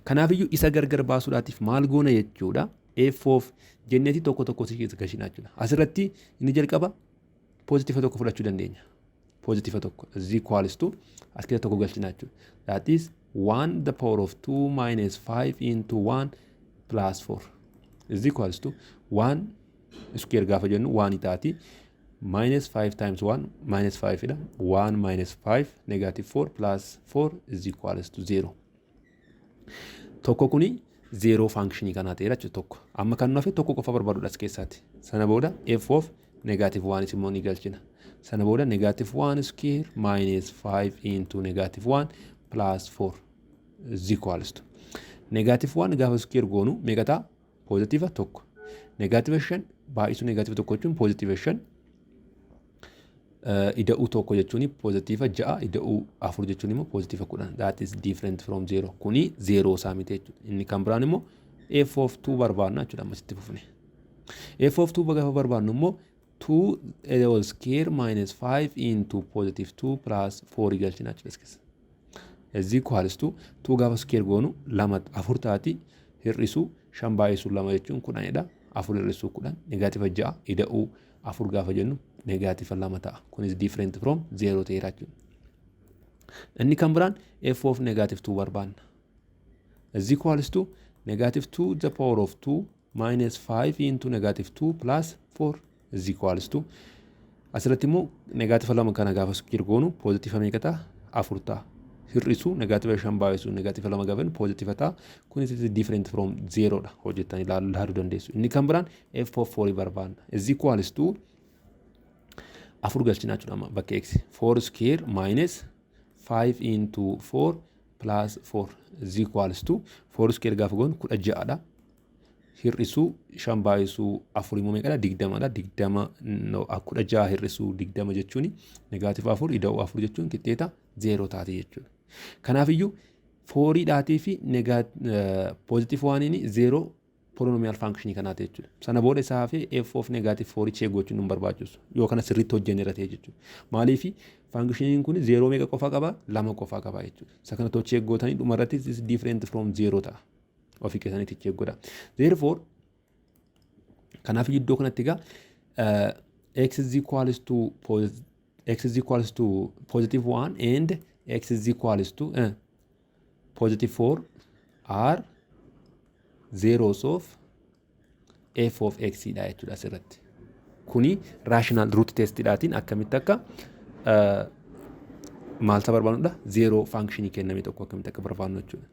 S1: Kanaafiyyuu isa gargar baasuudhaatiif maal goona jechuudha? F of jenneeti tokko tokko si keessa gashinaa jechuudha. Asirratti inni jalqaba positive tokko fudhachuu dandeenya. Positive tokko is equals to as keessa tokko galchinaa jechuudha. That is 1 the power of 2 minus 5 into 1 plus 4 is equals to 1 square gaafa jennu 1 taati. Minus 5 times 1 minus 5 dha. 1 minus 5 negative 4 plus 4 is equals to 0. Tokko kuni zero functionii kanaa ta'eera jechuudha tokko. Amma kan nu hafe tokko qofa barbaadudha as keessaati. Sana booda f of negative 1 immoo ni galchina. Sana booda negative 1 square minus 5 into negative 1 plus 4 is equals to negative 1 gaafa square goonu meeqa ta'a? Positive tokko. Negative 5 baay'isuu negative tokko jechuun positive 5, ida'uu tokko jechuun positive ja'a, ida'uu afur jechuun immoo positive 10. That is different from zero. Kuni zero isaa miti jechuudha. Inni kan biraan immoo f of 2 barbaadna jechuudha ammasitti fufne. F of 2 gaafa barbaadnu immoo 2 square minus 5 into positive 2 plus 4 galchina jechuudha as keessa. Is equals to 2 gaafa square goonu lama afur taati, hir'isuu shan baay'isuu lama jechuun 10dha. Afur hir'isuu 10 negative ja'a, ida'uu afur gaafa jennu negative lama ta'a. Kunis different from zero ta'eera jechuudha. Inni kan biraan f of negative 2 barbaanna. Is equals to negative 2 the power of 2 minus 5 into negative 2 plus 4 is equals to asirratti immoo negative lama kana gaafa square goonu positive meeqa ta'a? Afur ta'a. Hir'isuu negative shan baay'isuu negative lama gaafa positive ta'a. Kunis is different from zero dha, hojjettanii ilaaluu dandeessu. Inni kan biraan f of 4 barbaanna. Is equals to afur galchinaa jechuudha amma bakka x 4 square minus 5 into 4 plus 4 is equals to 4 square gaafa goonu 16dha. Hir'isuu shan baay'isuu afur immoo meeqadha? 20dha. 20, 16 hir'isuu 20 jechuun negative afur, ida'uu afur jechuun qixxeeta zeeroo taate jechuudha. Kanaafiyyuu Fouriidhaatii fi positive oneiin zero polynomial functionii kanaati jechuudha. Sana booda isaa hafee f of negative fourii check gochuun nu barbaachisu. Yoo kana sirriitti hojjenne irra ta'e jechuudha. Maaliif? Functioniin kun zero meeqa qofa qaba? Lama qofa qaba jechuudha. Isa kana check gootanii dhuma irratti is different from zero ta'a. Ofii keessanitti check godha. Therefore, kanaaf iddoo kanatti egaa x is equals to positive 1 and x is equals to positive 4 are zeros of f of x dha jechuudha asirratti. Kuni rational root testidhaatiin akkamitti akka maalta barbaannudha? Zero functionii kenname tokko akkamitti akka barbaannu jechuudha.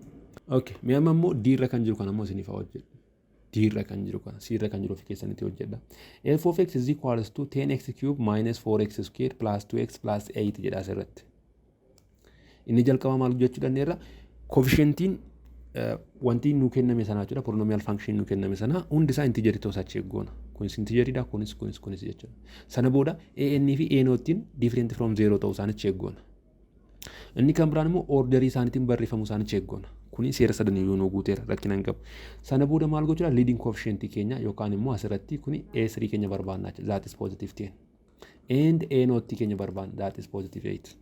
S1: Okay, mee amma immoo D irra kan jiru kana immoo isiniif haa hojjedhu. D irra kan jiru kana, C irra kan jiru ofii keessanitti hojjedha. F of x is equals to 10x cube minus 4x square plus 2x plus 8 jedha asirratti. Inni jalqaba maal jechuu dandeerra? Coefficientiin wanti nu kenname sanaa jechuudha. Polynomial function nu kenname sana hundi isaa integerii ta'uu isaa check goona. Kunis integeriidha, kunis, kunis, kunis jechuudha. Sana booda an fi a noughtiin different from zero ta'uu isaanii check goona. Inni kan biraan immoo orderii isaaniitiin barreeffamuu isaanii check goona. Kuni seera sadaniyyuu nu guuteera, rakkina hin qabu. Sana booda maal gochuudha? Leading coefficient keenya yookaan immoo asirratti kuni A3 keenya barbaanna jechuudha. That is positive 10. And A nought keenya barbaanna. That is positive 8.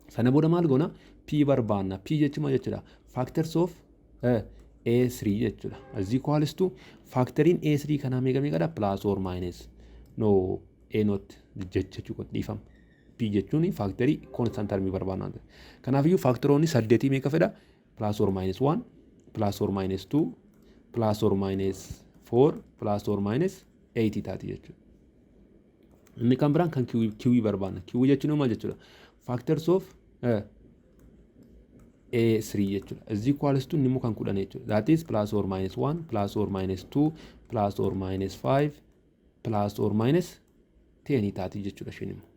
S1: Sana booda maal goona? P barbaanna. P jechuun maal jechuudha? Factors of A3 jechuudha. Is equals to factoriin A3 kanaa meeqa meeqadha? Plus or minus. No, A nought jechuu dhiifama. P jechuun factorii constant termii barbaanna. Kanaafiyyuu factoroonni saddeetii meeqa fedha? Plus or minus 1, plus or minus 2, plus or minus 4, plus or minus 8 taati jechuudha. Inni kan biraan kan Q barbaanna. Q jechuun maal jechuudha? Factors of A3 jechuudha. Is equals to inni immoo kan 10 jechuudha. That is plus or minus 1, plus or minus 2, plus or minus 5, plus or minus 10 taati jechuudha isheen immoo.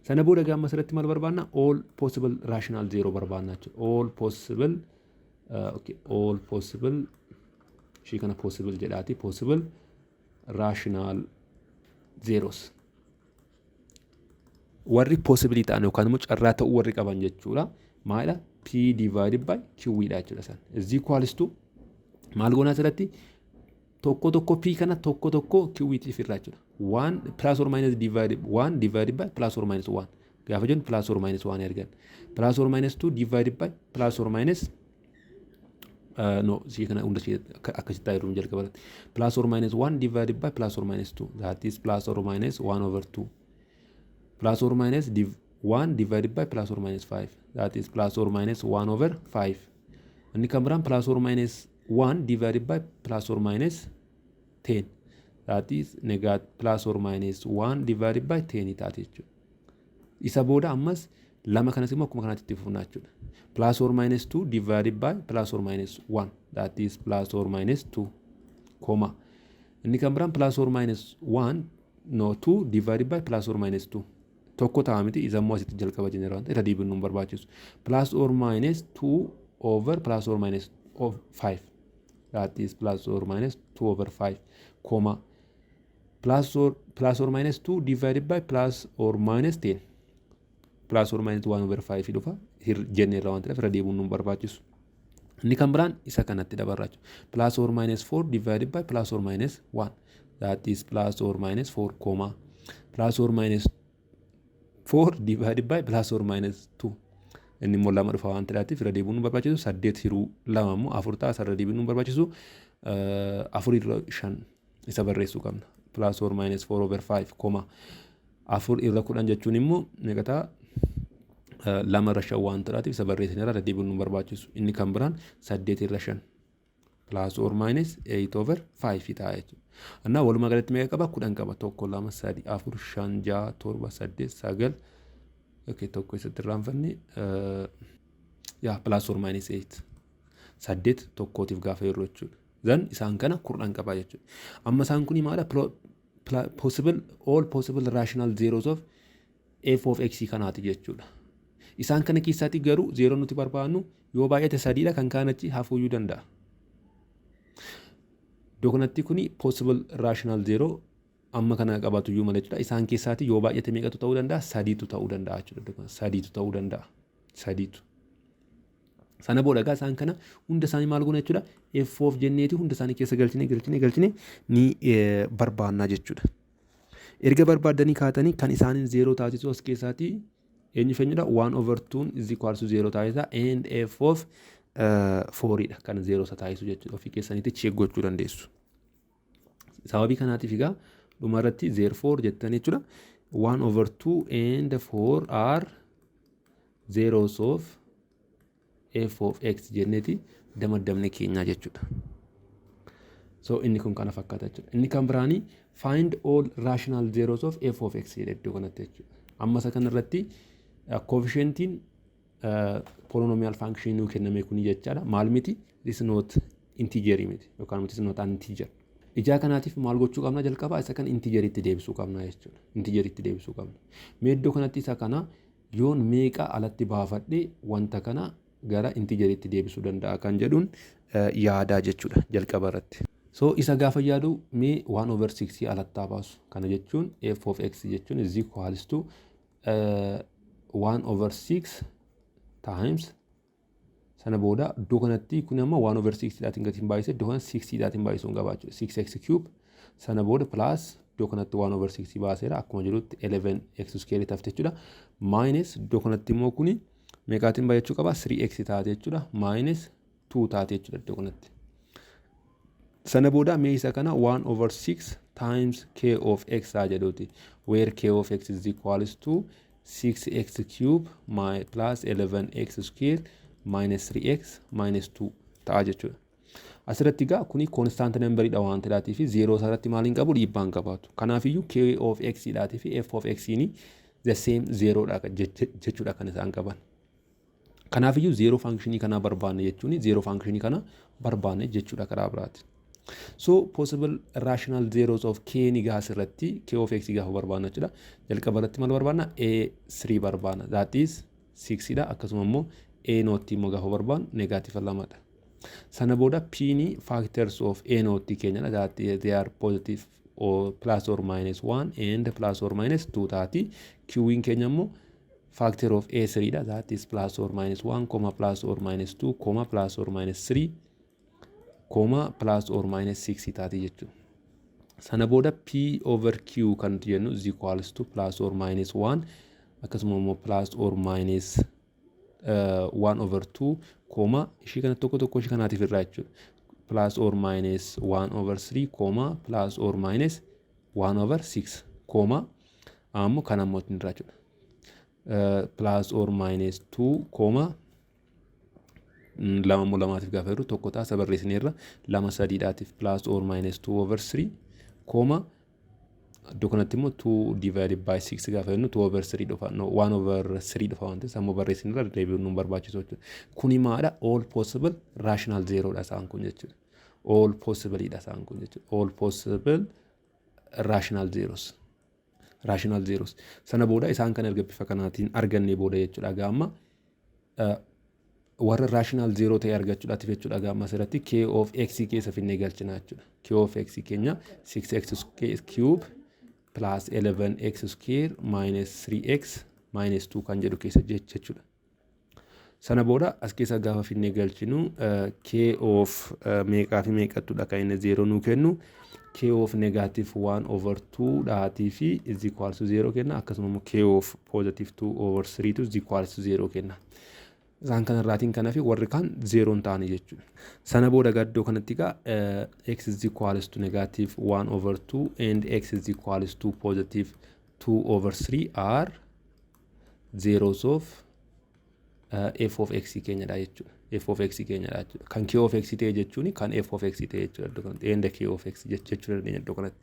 S1: Sana booda gaafa asirratti maal barbaanna? All possible rational zero barbaanna jechuudha. All possible okay, all possible, ishii kana possible jedhaati, possible rational zeros. Warri possible ta'an yookaan immoo carraa ta'uu warri qaban jechuudha. Maalidha? P divided by Q dha jechuudha san. Is equals to maal goonaa asirratti? Tokko tokko P kana tokko tokko Q tiif irraa jechuudha. One plus or minus divided one divided by plus or minus one. Gaafa jennu plus or minus one argan. Plus or minus two divided by plus or minus, no, ishee kana hunda ishee akkasitti taa'ee jalqaba. Plus or minus one divided by plus or minus two. That is plus or minus one over two. Plus or minus 1 divided by plus or minus 5. That is plus or minus 1 over 5. Inni kan biraan plus or minus 1 divided by plus or minus 10. That is plus or minus 1 divided by 10 taate jechuudha. Isa booda ammas lama kanas immoo akkuma kanaatti itti fufnaa jechuudha. Plus or minus 2 divided by plus or minus 1. That is plus or minus 2 comma. Inni kan biraan plus or minus 1, no, 2 divided by plus or minus 2. Tokko ta'a miti, isa immoo asitti jalqaba jenera waan irra deebiin nu barbaachisu. Plus or minus 2 over plus or minus of 5. That is plus or minus 2 over 5 comma plus or minus 2 divided by plus or minus 10. Plus or minus 1 over 5 dhufa jenne irraa waan ta'eef irra deebiin nu barbaachisu. Inni kan biraan isa kanatti dabarraa jechuudha. Plus or minus 4 divided by plus or minus 1. That is plus or minus 4 comma plus or minus 4 divided by plus or minus 2. Inni immoo lama dhufa waan ta'eef irra deebiin nu barbaachisu. Saddeet hiruu lama immoo afur ta'a, irra deebiin nu barbaachisu, afur irra shan isa barreessuu qabna. Plus or minus 4 over 5 comma afur irra 10 jechuun immoo meeqa ta'a? Lama irra shan waan ta'eef isa barreessine, irra deebiin nu barbaachisu. Inni kan biraan saddeet irra shan plus or minus 8 over 5 ta'a jechuudha. Annaa walumaa galatti meeqa qaba? 10 qaba. Tokko, lama, sadi, afur, shan, ja'a, torba, saddeet, sagal. Okay, tokko isatti irraanfanne yaa, plus or minus 8. Saddeet tokkootiif gaafa yeroo jechuudha. Zan isaan kana 10 qaba jechuudha. Amma isaan kuni maala? Possible, all possible rational zeros of f of x kanaati jechuudha. Isaan kana keessaatti garuu zero nuti barbaadnu yoo baay'ate sadiidha, kan kaan achi hafuuyyuu danda'a. Iddoo kanatti kuni possible rational zero amma kana qabaatu iyyuu malee jechuudha. Isaan keessaatti yoo baay'ate meeqatu ta'uu danda'a? Sadiitu ta'uu danda'a jechuudha. Iddoo kana sadiitu ta'uu danda'a. Sadiitu. Sana booda egaa isaan kana hunda isaanii maal goona jechuudha? F of jenneeti hunda isaanii keessa galchine, galchine, galchine ni barbaannaa jechuudha. Erga barbaaddanii kaatanii kan isaaniin zeeroo taasisu as keessaatii eenyu feenyudha? 1 over 2 is equal to 0 taasisa and f of 4 dha kan zeeroo isa taasisu jechuudha. Ofii keessaniitti check gochuu dandeessu. Sababii kanaatiif egaa dhumarratti therefore jettan jechuudha. 1 over 2 and 4 are zeros of f of x jenneeti damaddamne keenyaa jechuudha. So inni kun kana fakkaata jechuudha. Inni kan biraanii find all rational zeros of f of x jedha iddoo kanatti jechuudha. Amma isa kanarratti coefficientiin polynomial function nuu kenname kuni jechaadha. Maal miti? This is not integer miti yookaan it is not an integer. Ijaa kanaatiif maal gochuu qabna? Jalqabaa isa kan integeritti deebisuu qabna jechuudha. Integeritti deebisuu qabna. Mee iddoo kanatti isa kana yoon meeqa alatti baafadhe wanta kana gara integeritti deebisuu danda'a kan jedhuun yaadaa jechuudha jalqaba irratti. So isa gaafa yaadu mee 1 over 6 alattaa baasu. Kana jechuun f of x jechuun is equals to 1 over 6 times, sana booda iddoo kanatti kun amma 1 over 6 dhaatiin gatiin baay'ise, iddoo kana 6 dhaatiin baay'isuun qabaa jechuudha. 6x cube, sana booda plus, iddoo kanatti 1 over 6 baaseera, akkuma jirutti 11 x square tafte jechuudha. Minus, iddoo kanatti immoo kuni meeqaatiin baay'achuu qaba? 3x taate jechuudha. Minus 2 taate jechuudha iddoo kanatti. Sana booda mee isa kana 1 over 6 times k of x haa jedhuuti. Where k of x is equals to 6x cube plus 11x square minus 3x minus 2 ta'a jechuudha. Asirratti egaa kuni constant numberiidha waan ta'eef fi zeeroo isaarratti maal hin qabu? Dhiibbaa hin qabaatu. Kanaafiyyuu k of x dhaatii fi f of x ni the same zeeroodha jechuudha kan isaan qaban. Kanaafiyyuu zeeroo functionii kanaa barbaanne jechuun zeeroo functionii kana barbaanne jechuudha karaa biraati. So possible rational zeros of k ni gaa asirratti k of x gaafa barbaanna jechuudha. Jalqaba irratti maal barbaanna? A3 barbaanna. That is 6 dha. Akkasuma immoo a naught immoo gaafa barbaannu negative lamadha. Sana booda p ni factors of a naught keenyadha. That they are positive or plus or minus 1 and plus or minus 2 taati. Q'n keenya immoo factor of a3 dha. That is plus or minus 1 comma plus or minus 2 comma plus or minus 3 comma plus or minus 6 taati jechuudha. Sana booda p over q kan nuti jennu is equals to plus or minus 1, akkasuma immoo plus or minus 1 over 2 comma ishii kana tokko tokko ishii kanaatiif irraa jechuudha. Plus or minus 1 over 3 comma plus or minus 1 over 6 comma ammoo kan ammoo ittiin irraa jechuudha. Plus or minus 2 comma lama immoo lamaatiif gaafa jiru tokko ta'a, barreessineerra, lama sadiidhaatiif plus or minus 2 over 3 comma iddoo kanatti immoo 2 divided by 6 gaafa jennu 2 over 3 dhufa, no, 1 over 3 dhufa waan ta'eef ammoo barreessineerra, deebi'uun nu barbaachisu jechuudha. Kuni maadha? All possible rational zeroodha isaan kun jechuudha. All possible dha isaan kun jechuudha. All possible rational zeros. Rational zeros. Sana booda isaan kan erga bifa kanaatiin argannee booda jechuudha. Gaamma warra rational zero ta'e argachuudhaatiif jechuudha gaamma asirratti k of x keessa finnee galchina jechuudha. K of x keenya 6x cube plus 11x square minus 3x minus 2 kan jedhu keessa jechuudha. Sana booda as keessa gaafa finnee galchinu k of meeqaa fi meeqattudha kan inni zero nuu kennu? K of negative 1 over 2 dhaatii fi is equals to 0 kenna, akkasuma immoo k of positive 2 over 3 to is equals to 0 kenna. Isaan kanarraatiin kana fi warri kaan zeeroon ta'anii jechuudha. Sana booda iddoo kanatti egaa x is equals to negative 1 over 2 and x is equals to positive 2 over 3 are zeros of f of x keenyadha jechuudha. F of x keenyadha jechuudha. Kan k of x ta'e jechuun kan f of x ta'e jechuudha iddoo kanatti. And k of x jechuu dandeenya iddoo kanatti.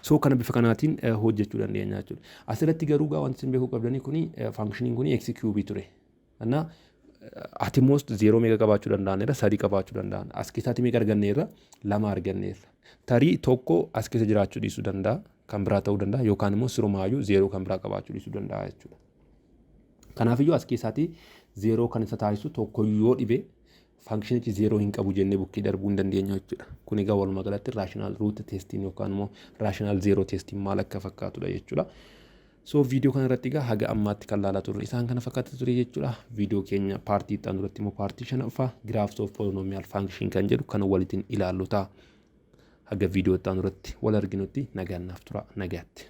S1: So kana bifa kanaatiin hojjechuu dandeenya jechuudha. Asirratti garuu gaa wanti isin beekuu qabdanii kuni functioniin kuni x cube ture. Kana at most zeeroo meeqa qabaachuu danda'aneera? Sadii qabaachuu danda'an. As keessaatti meeqa arganneerra? Lama arganneerra. Tarii tokko as keessa jiraachuu dhiisuu danda'a. Kan biraa ta'uu danda'a yookaan immoo sirumaayyuu zeeroo kan biraa qabaachuu dhiisuu danda'a jechuudha. Kanaafiyyuu as keessaatti zeeroo kan isa taasisu tokko yoo dhibe functionichi zeeroo hin qabu jennee bukkee darbuu hin dandeenyu jechuudha. Kun egaa walumaa galatti rational root testiin yookaan immoo rational zero testiin maal akka fakkaatudha jechuudha. So viidiyoo kana irratti egaa haga ammaatti kan laalaa turre isaan kana fakkaata ture jechuudha. Viidiyoo keenya paartii itti aanu irratti immoo paartii shanaffaa, graphs of polynomial function kan jedhu kan walitiin ilaallu ta'a. Haga viidiyoo itti aanu irratti wal arginutti nagaan naaf tura, nagaatti.